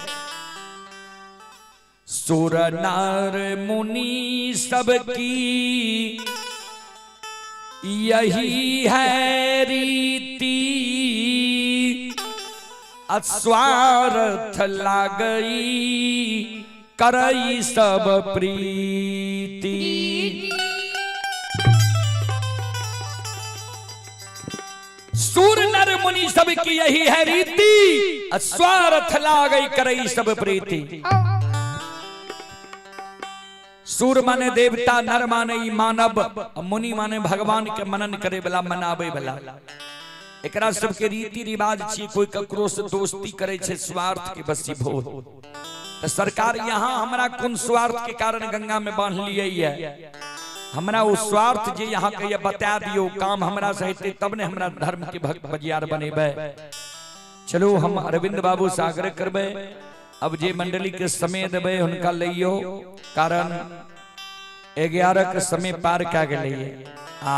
सुर नार मुनि सबकी यही है रीति, अस्वार्थ लागई करई सब प्रीति। सूर नर मुनि सबकी यही है रीति, स्वार्थ लागई करई सब प्रीति। सूर माने देवता, नर माने मानव, मुनि माने भगवान के मनन करे वाला, मनावे वाला। एकरा सबके रीति रिवाज छी, कोई ककरो से दोस्ती करे छे स्वार्थ के बसीभूत। तो सरकार यहाँ हमरा कोन स्वार्थ के कारण गंगा में बांध लिए है, हमरा वो स्वार्थ जे यहाँ के बता दियो, काम हमरा से हेतै तब ने हमरा धर्म के भक्त बजियार बनेबै। चलो हम अरविंद बाबू से आग्रह करबै, अब जे मंडली के समय देबै हुनका लइयो, कारण 11 के समय पार कै गेलैये। आ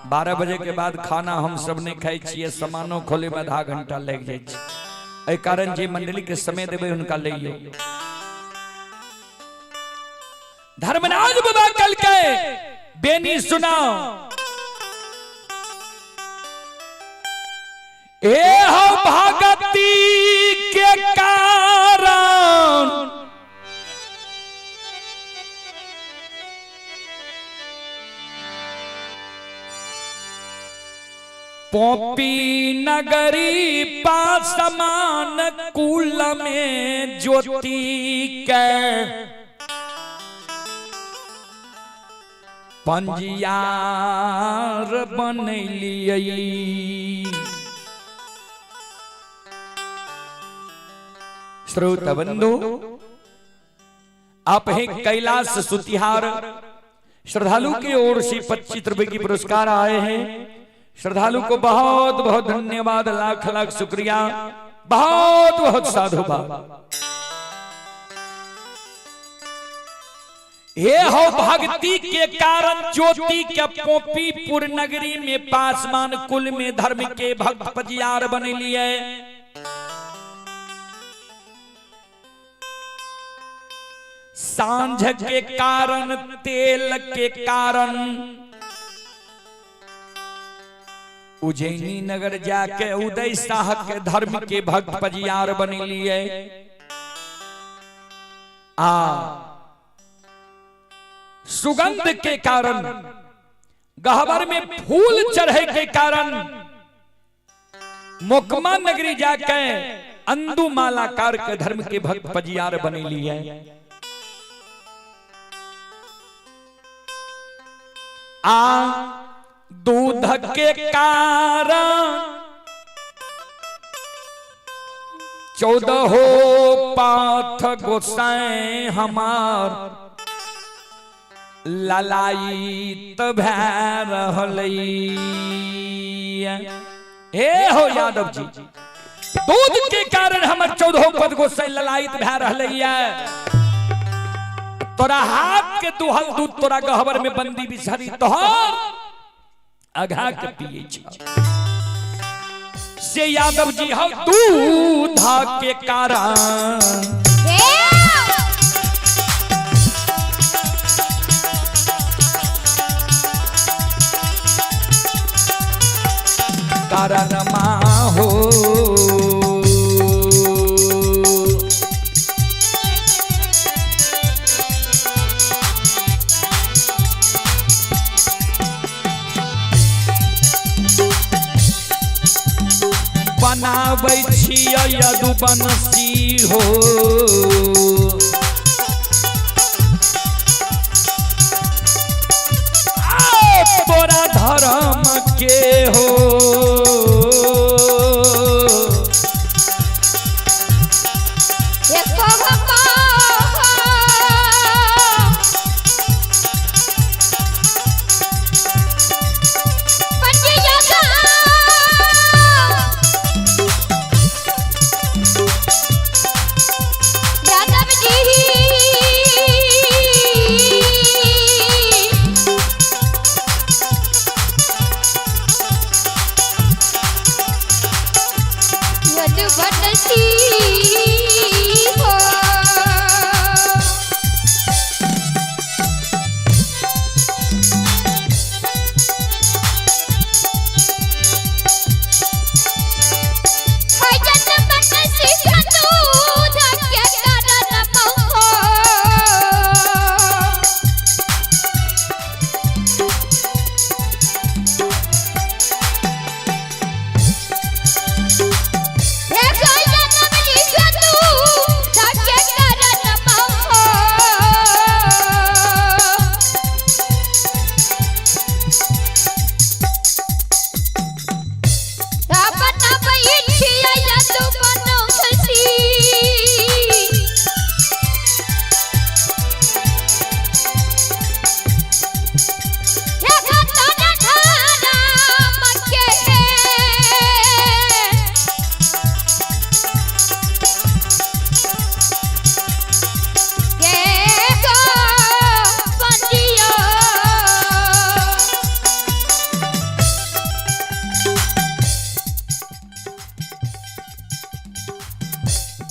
12 बजे के बाद खाना हम सब नहीं खाइ छियै, सामानो खोले में आधा घंटा लागि जाइ छै। एहि कारण जे मंडली के समय देबै हुनका लइयो। धर्मराज बाबा कल के बेनी सुनाओ, ए हो भगती के कारण पोपी नगरी पासमान कुल में ज्योति के पंजियार बनैलियै। श्रोता बंधु, आप हैं कैलाश सुतिहार, श्रद्धालु की ओर से 25 रुपए की पुरस्कार आए हैं। श्रद्धालु को बहुत बहुत धन्यवाद, लाख लाख शुक्रिया, बहुत बहुत साधुवाद। हे हो भक्ति के कारण ज्योति के पोपीपुर नगरी में पासमान कुल में धर्म के भक्त पजियार बन लिए। सांझ के कारण तेल के कारण उज्जैनी नगर जाके उदय शाह के धर्म के भक्त पजियार बन लिए। आ सुगंध के कारण गहबर में फूल चढ़े के कारण मोकमा नगरी जाके अंदू मालाकार के धर्म के भक्त पजियार बन लिए। आ दूध के कारण 14 पाथ गोसाई हमार ललायित भै रहलै। हे हो यादव जी, दूध के कारण हमर 14 पद गोसाई ललायित भै रहलै। तोरा हाथ के दुहल दूध तोरा गहबर में बंदी बिछरी तोहर अघा के पिए छी। से यादव जी हो दूध के कारण कारण माँ हो बनाबै छियै यदुवंशी हो। तोरा धर्म के हो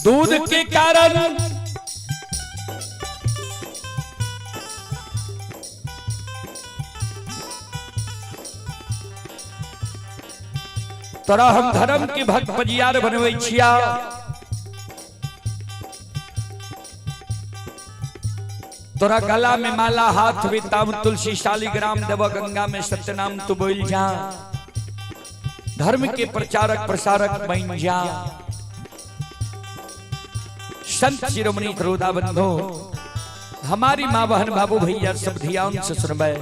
दूध के कारण तोरा हम धर्म के भक्त पजियार बनबै छिया। तोरा गला में माला, हाथ में ताम तुलसी, शालिग्राम देव, गंगा में सत्यनाम तू बोल जा। धर्म के प्रचारक प्रसारक बन जा। संत शिरोमणि दरोदा बंधो, हमारी माँ बहन बाबू भैया सब ध्यान से सुनबे।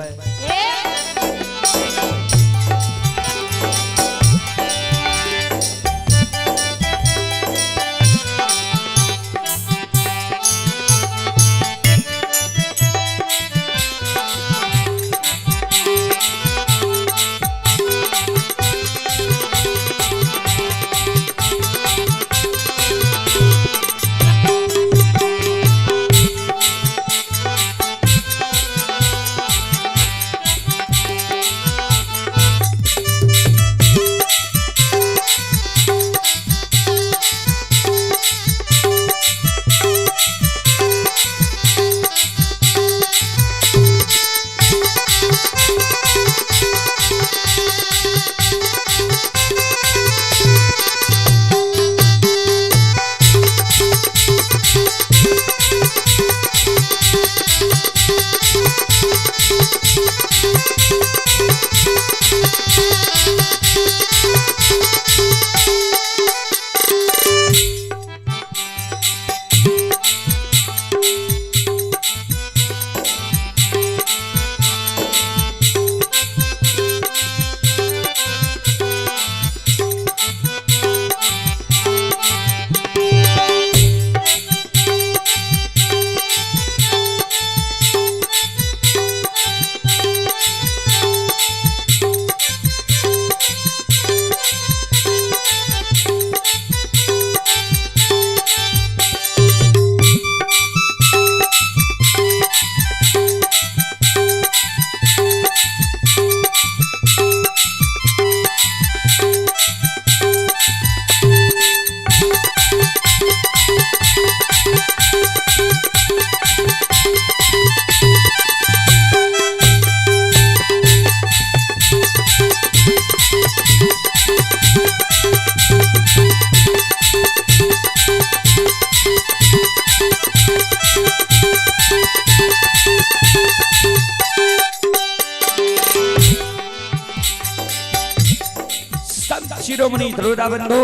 संत शिरोमणि दरोदा बंधु,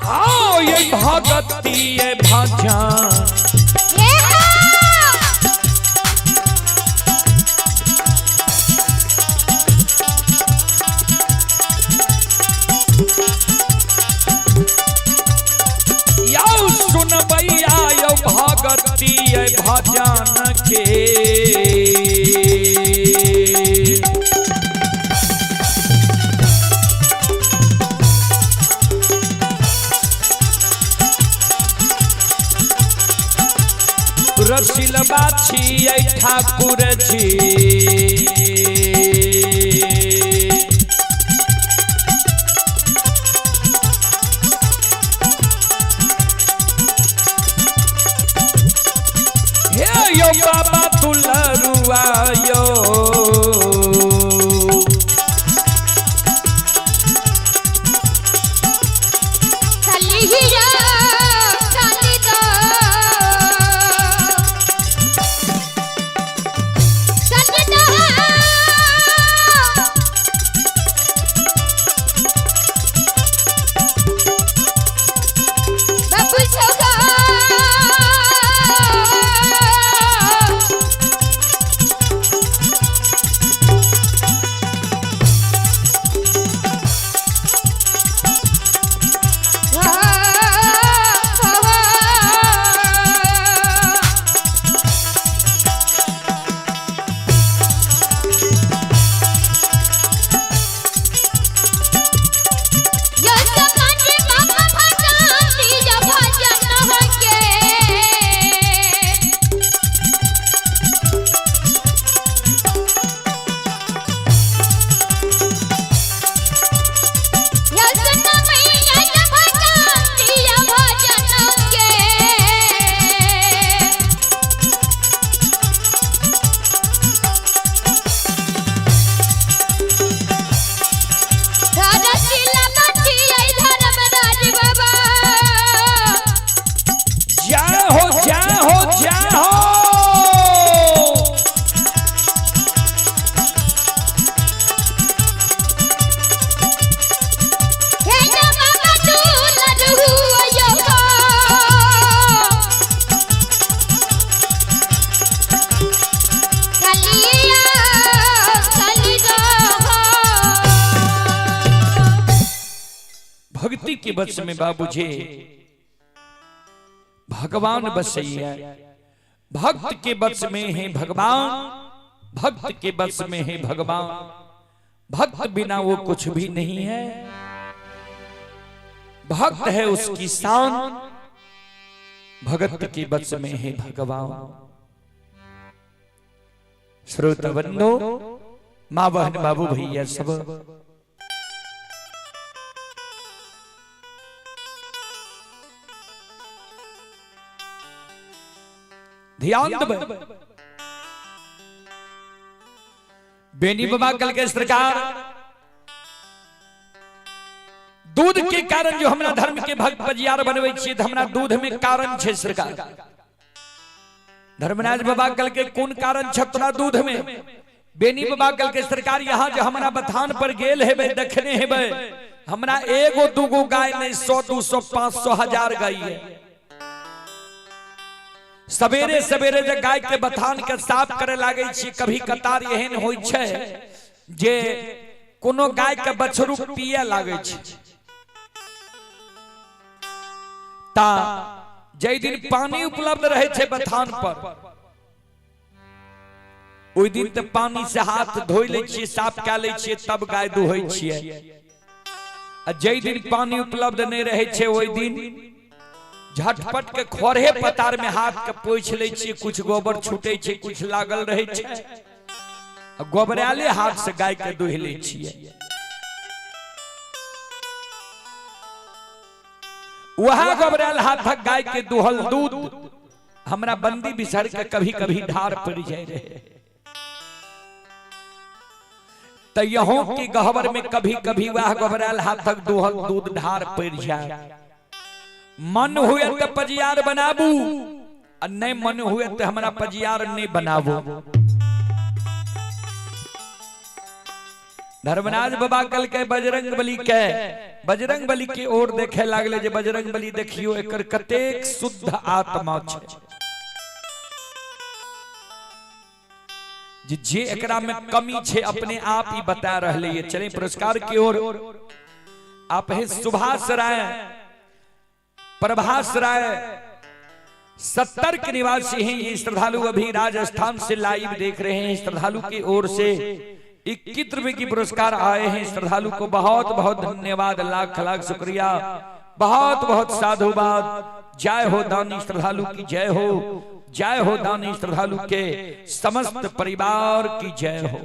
आओ ये भगती ये भाजा, याओ सुन भैया यो भगती ये भजन के। रसिल बाछी ठाकुर जी, हे यो बाबा दुलरुआ यो, चली के वश में बाबूजी भगवान बसैया। भक्त के वश में है भगवान, भक्त के वश में है भगवान, भक्त बिना वो कुछ भी नहीं है। भक्त है उसकी शान, भगत के वश में है भगवान। श्रोता बंधु, माँ बहन बाबू भैया सब, ध्यान देबै। बेनी बाबा कल के सरकार दूध के कारण जो हमरा धर्म के भक्त पजियार बनबै छियै, तऽ हमरा दूध में कारण छै सरकार। धर्मराज बाबा कल के कोन कारण छै तोरा दूध में? बेनी बाबा कल के सरकार यहाँ जो हमरा बथान पर गेल हेबै, देखने हेबै, हमरा एगो दूगो गाय नहीं, 100 200 500 1000 गाय है। सवेरे सवेरे जब गाय के बथान के साफ करे लागे छी, कभी कतार एहन होइ छै जे कोनो गाय के बछरू पिए लागे छै। ता जै दिन पानी उपलब्ध रहे छै बथान पर, ओहि दिन तऽ पानी से हाथ धोइ लै छियै, साफ कए लै छियै, तब गाय दुहै छियै। आ जै दिन पानी उपलब्ध नहि रहै छै, ओहि दिन झटपट के खोरहे पतार में हाथ के पोछि लै छियै, कुछ गोबर छूटे छै, कुछ लागल रहै छै, आ गोबराले हाथ से गाय के दुहि लै छियै। वह गोबराल हाथक गाय के दुहल दूध हमरा बंदी बिसर के कभी कभी ढार पड़ जाए रहे। तो यहों की गहबर में कभी कभी वह गोबराल हाथक दुहल दूध ढार पड़ जाए। मन हुए तो पजियार बनाबू, आ नहीं मन हुए तो हमरा पजियार नहीं बनाबू। धर्मराज बाबा कल के बजरंग बली के, बजरंग बली के ओर देखे लागले जे बजरंग बली देखियो एकर कतेक शुद्ध आत्मा छै, जे एकरा में कमी छै अपने आप ही बता रहले ये। चले पुरस्कार की ओर। आप है सुभाष राय, प्रभास राय, 70 के निवासी हैं ये श्रद्धालु, अभी राजस्थान से लाइव देख रहे हैं। श्रद्धालु की ओर से 21 रुपए की पुरस्कार आए हैं। श्रद्धालु को बहुत बहुत धन्यवाद, लाख लाख शुक्रिया, बहुत बहुत साधुवाद। जय हो दानी श्रद्धालु की जय हो, जय हो दानी श्रद्धालु के समस्त परिवार की जय हो।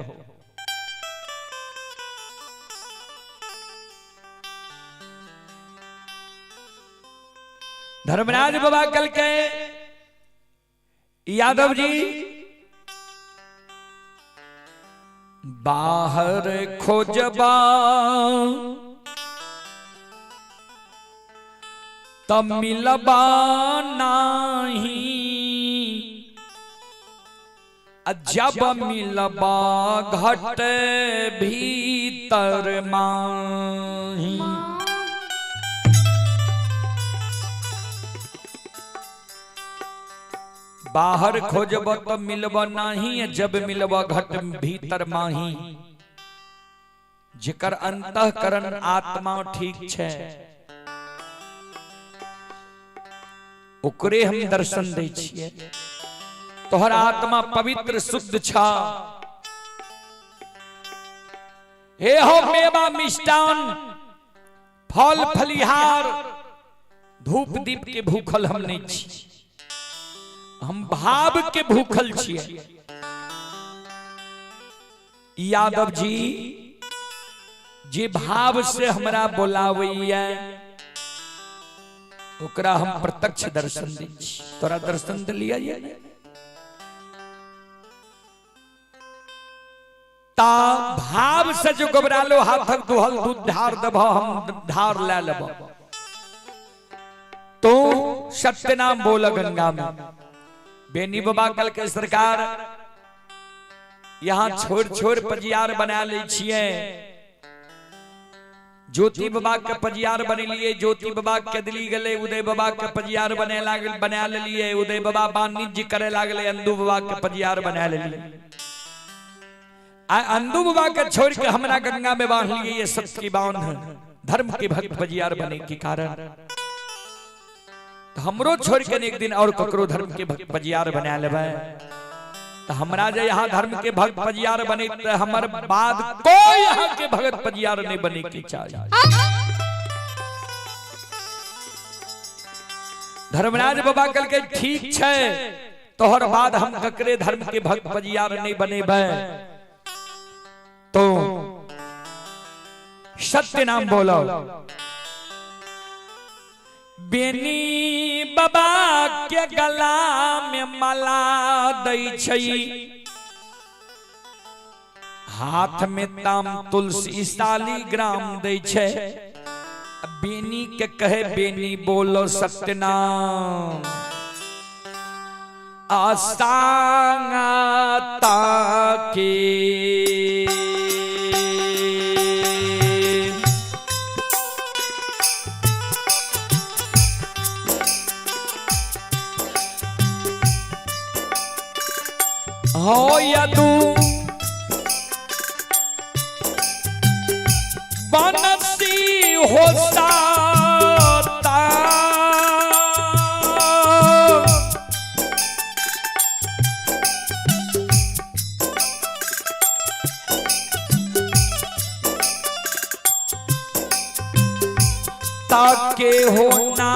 धर्मराज बाबा कल के यादव जी बाहर खोजबा त मिलबा नाही, जब मिलबा घट भीतर माही। बाहर खोजब तो मिलब नाही, जब मिलब घट भीतर माही। जेकर अंतःकरण आत्मा ठीक छै ओकरे हम दर्शन दै छियै। तोहर आत्मा पवित्र शुद्ध छा। हे हो मेवा मिष्टान फल फलिहार धूप दीप के भूखल हम नहीं छी, हम भाव के भूखल छियै। यादव जी जे भाव से हमरा बोलावैया ओकरा हम प्रत्यक्ष दर्शन दै छी। तोरा दर्शन दिलियै ता भाव से जो घबरालो हाथक दुहल दूध धार देब हम धार ले लेब। तो सत्य नाम बोल गंगा में। बेनी बाबा कल के सरकार यहाँ छोड़ छोड़ पजियार बना ले छियै। ज्योति बाबा के पजियार बनेलिए, ज्योति बाबा के दिल्ली गेले, उदय बाबा के पजियार बने लागल बना लेलिए, उदय बाबा वाणिज्य करे लागले, अंदू बाबा के पजियार बना लेलिए। आ अंदू बाबा के छोड़ के हमरा गंगा में बांध लिए, ये सत्य की बांध धर्म के भक्त बजियार बने के कारण। तो हमरो छोड़ के एक दिन और ककरो धर्म के भक्त बजियार बना लेबै तो हमरा जे यहाँ धर्म के भक्त बजियार बने तो हमर बाद कोई यहाँ के भगत बजियार नहीं बने के चाहिए। धर्मराज बाबा कल के ठीक छै तोहर बाद हम ककरे धर्म के भक्त बजियार नहीं बनेबै। तो सत्य नाम बोलो। बेनी बाबा के गला में माला दै छै, हाथ में ताम तुलसी शालिग्राम दै छै। बेनी के कहे बेनी बोलो सत्यनाम। आसांगा ताके हो यदु बनसी हो साता ताके होना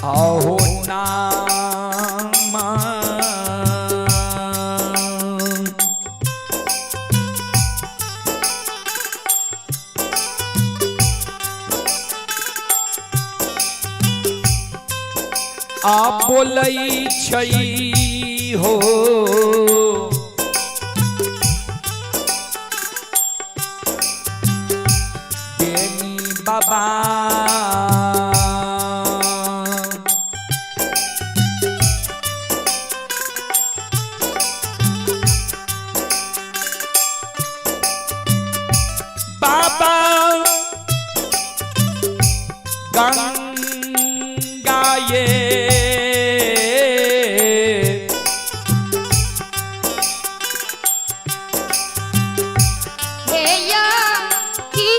आहो नाम आ बोलै छै हो बेनी बाबा। बाबा गंगा ये हे या की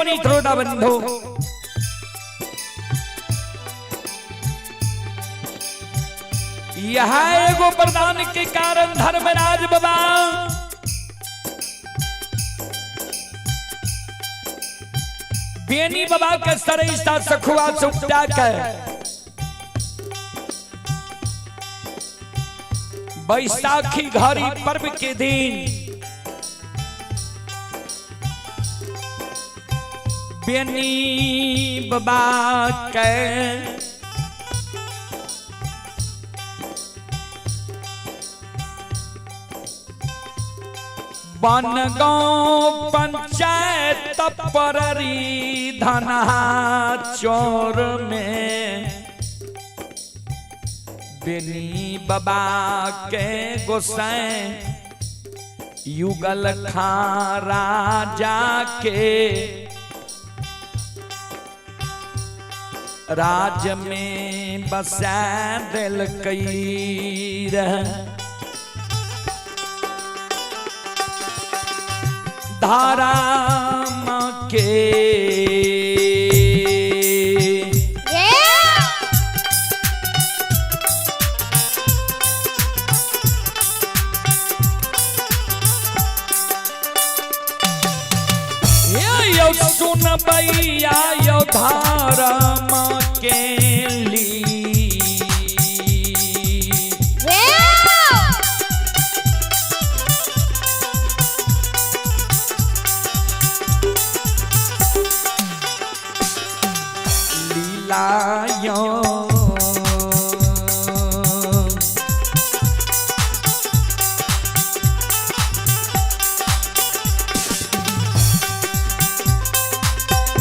शिरोमणि श्रोता बंधु, यह एगो वरदान के कारण धर्मराज बाबा बेनी बाबा के सरैसा सखुआ सुपटा के बैसाखी घड़ी पर्व के दिन बेनी बाबा के बनगांव पंचायत पररी धनहा चोर में बेनी बाबा के गोसाई युगल खा राजा के राज में बसा दिलकई रह। धारा के ये यो सुन भैया यो धारा के ली लीलायो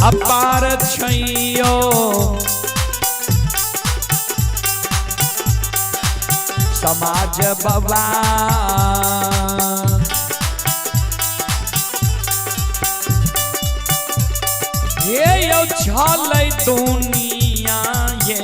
अपार छैयो समाज बबा ये यो छलै दुनिया ये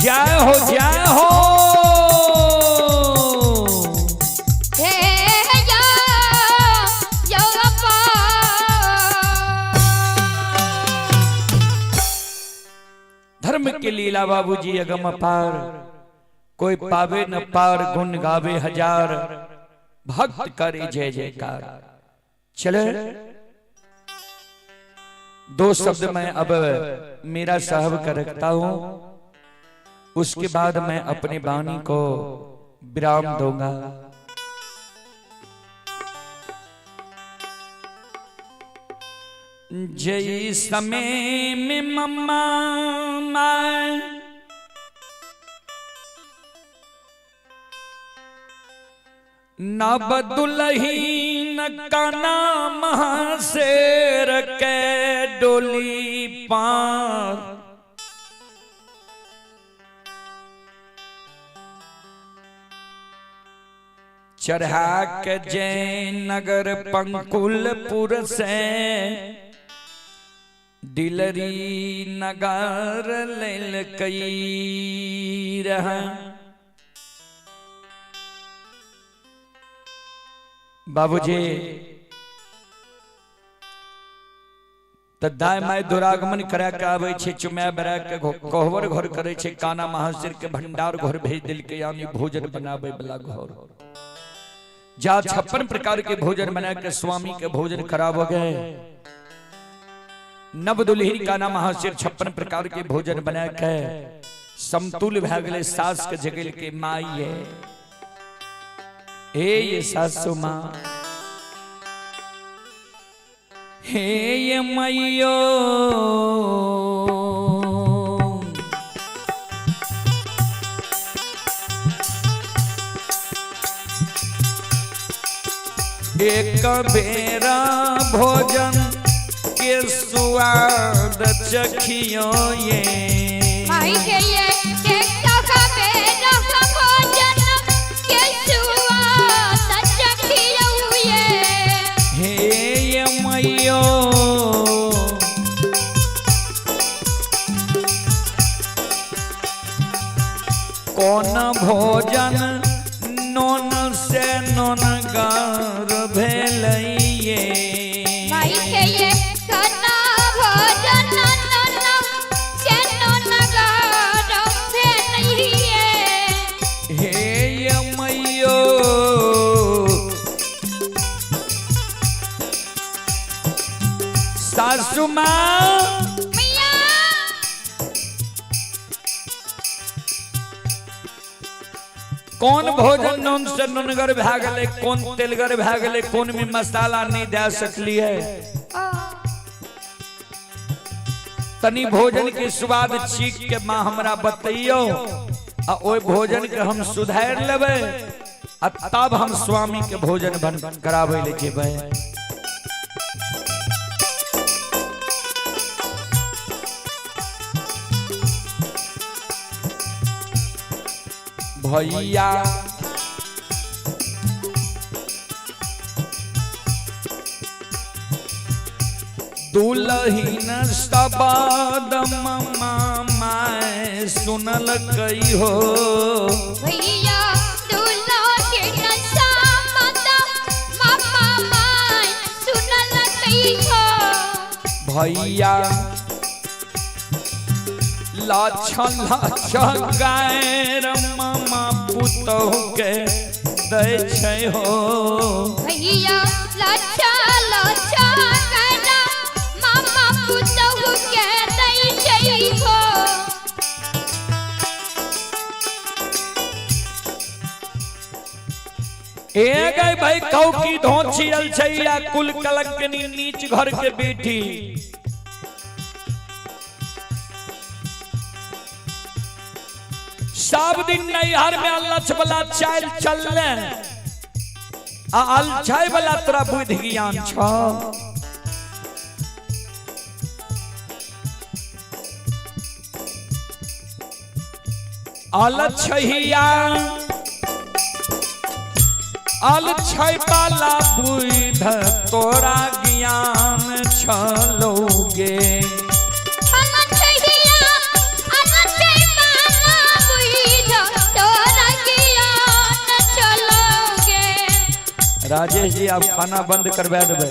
जय हो जय हो। धर्म के लीला बाबूजी अगम अपार, कोई पावे न पार, गुण गावे हजार, भक्त करे जय जयकार। चले दो शब्द मैं अब मेरा साहब का रखता हूं, उसके बाद मैं अपने वाणी को विराम दूंगा। जय समय में मम्मा मैं नब दुलहीन का नाम शेर के डोली पार। चढ़ा के जयनगर पंकुलपुर से दिलरी नगर लेल कई रहा। बाबूजी त दाय my दुरागमन करा के आबै छै, चुमा बरा के कोहबर घर करे छै, काना महासिर के भंडार घर भेज दिल के, यानी भोजन बनावे वाला घर। जा 56 प्रकार के भोजन बना के स्वामी के भोजन करावो गए। नव दुल्हन काना महासिर 56 प्रकार के भोजन बना के समतुल भए गेलै। सास के जगल के माई है, हे ये सासु माँ, हे ये मैयो, एक बेरा भोजन के स्वाद चखियो ये। माई के ये एक बेरा भोजन के स्वाद चखियो ये। हे ये मैयो, कौन भोजन नोन से नोनगर भेलैये। माई के ये कना भोजन नोन से नोनगर भेलैये। हे ये मैयो, सासु माँ मैया, कौन भोजन नून से नुनगर भए गेलै, कौन तेलगर भए गेलै, कौन में मसाला नहीं दे सकलियै। तनी भोजन के स्वाद चीख के माँ हमरा बतैयो, आ ओहि भोजन के हम सुधारि लेबै, आ तब हम स्वामी के भोजन बन कराबै ले जेबै। भैया दुलहीन शबद ममा my सुनल कई हो। भैया दुलहीन शबद ममा my सुनल कई हो। भैया लाछ लाछ गायर मामा पुतहु के दै छै हो। भैया लाछ लाछ गायर मामा पुतहु के दै छै हो। ए गई भाई कहू की धोछियल छै या कुल कलंकनी नीच घर के बेटी। सब दिन नैहर में अलछ वाला चाल चलले, आ अलछाई वाला तोरा बुद्धि ज्ञान छ। अलछहिया अलछै वाला बुध तोरा ज्ञान छलोगे। राजेश जी आप खाना बंद करवा देबै।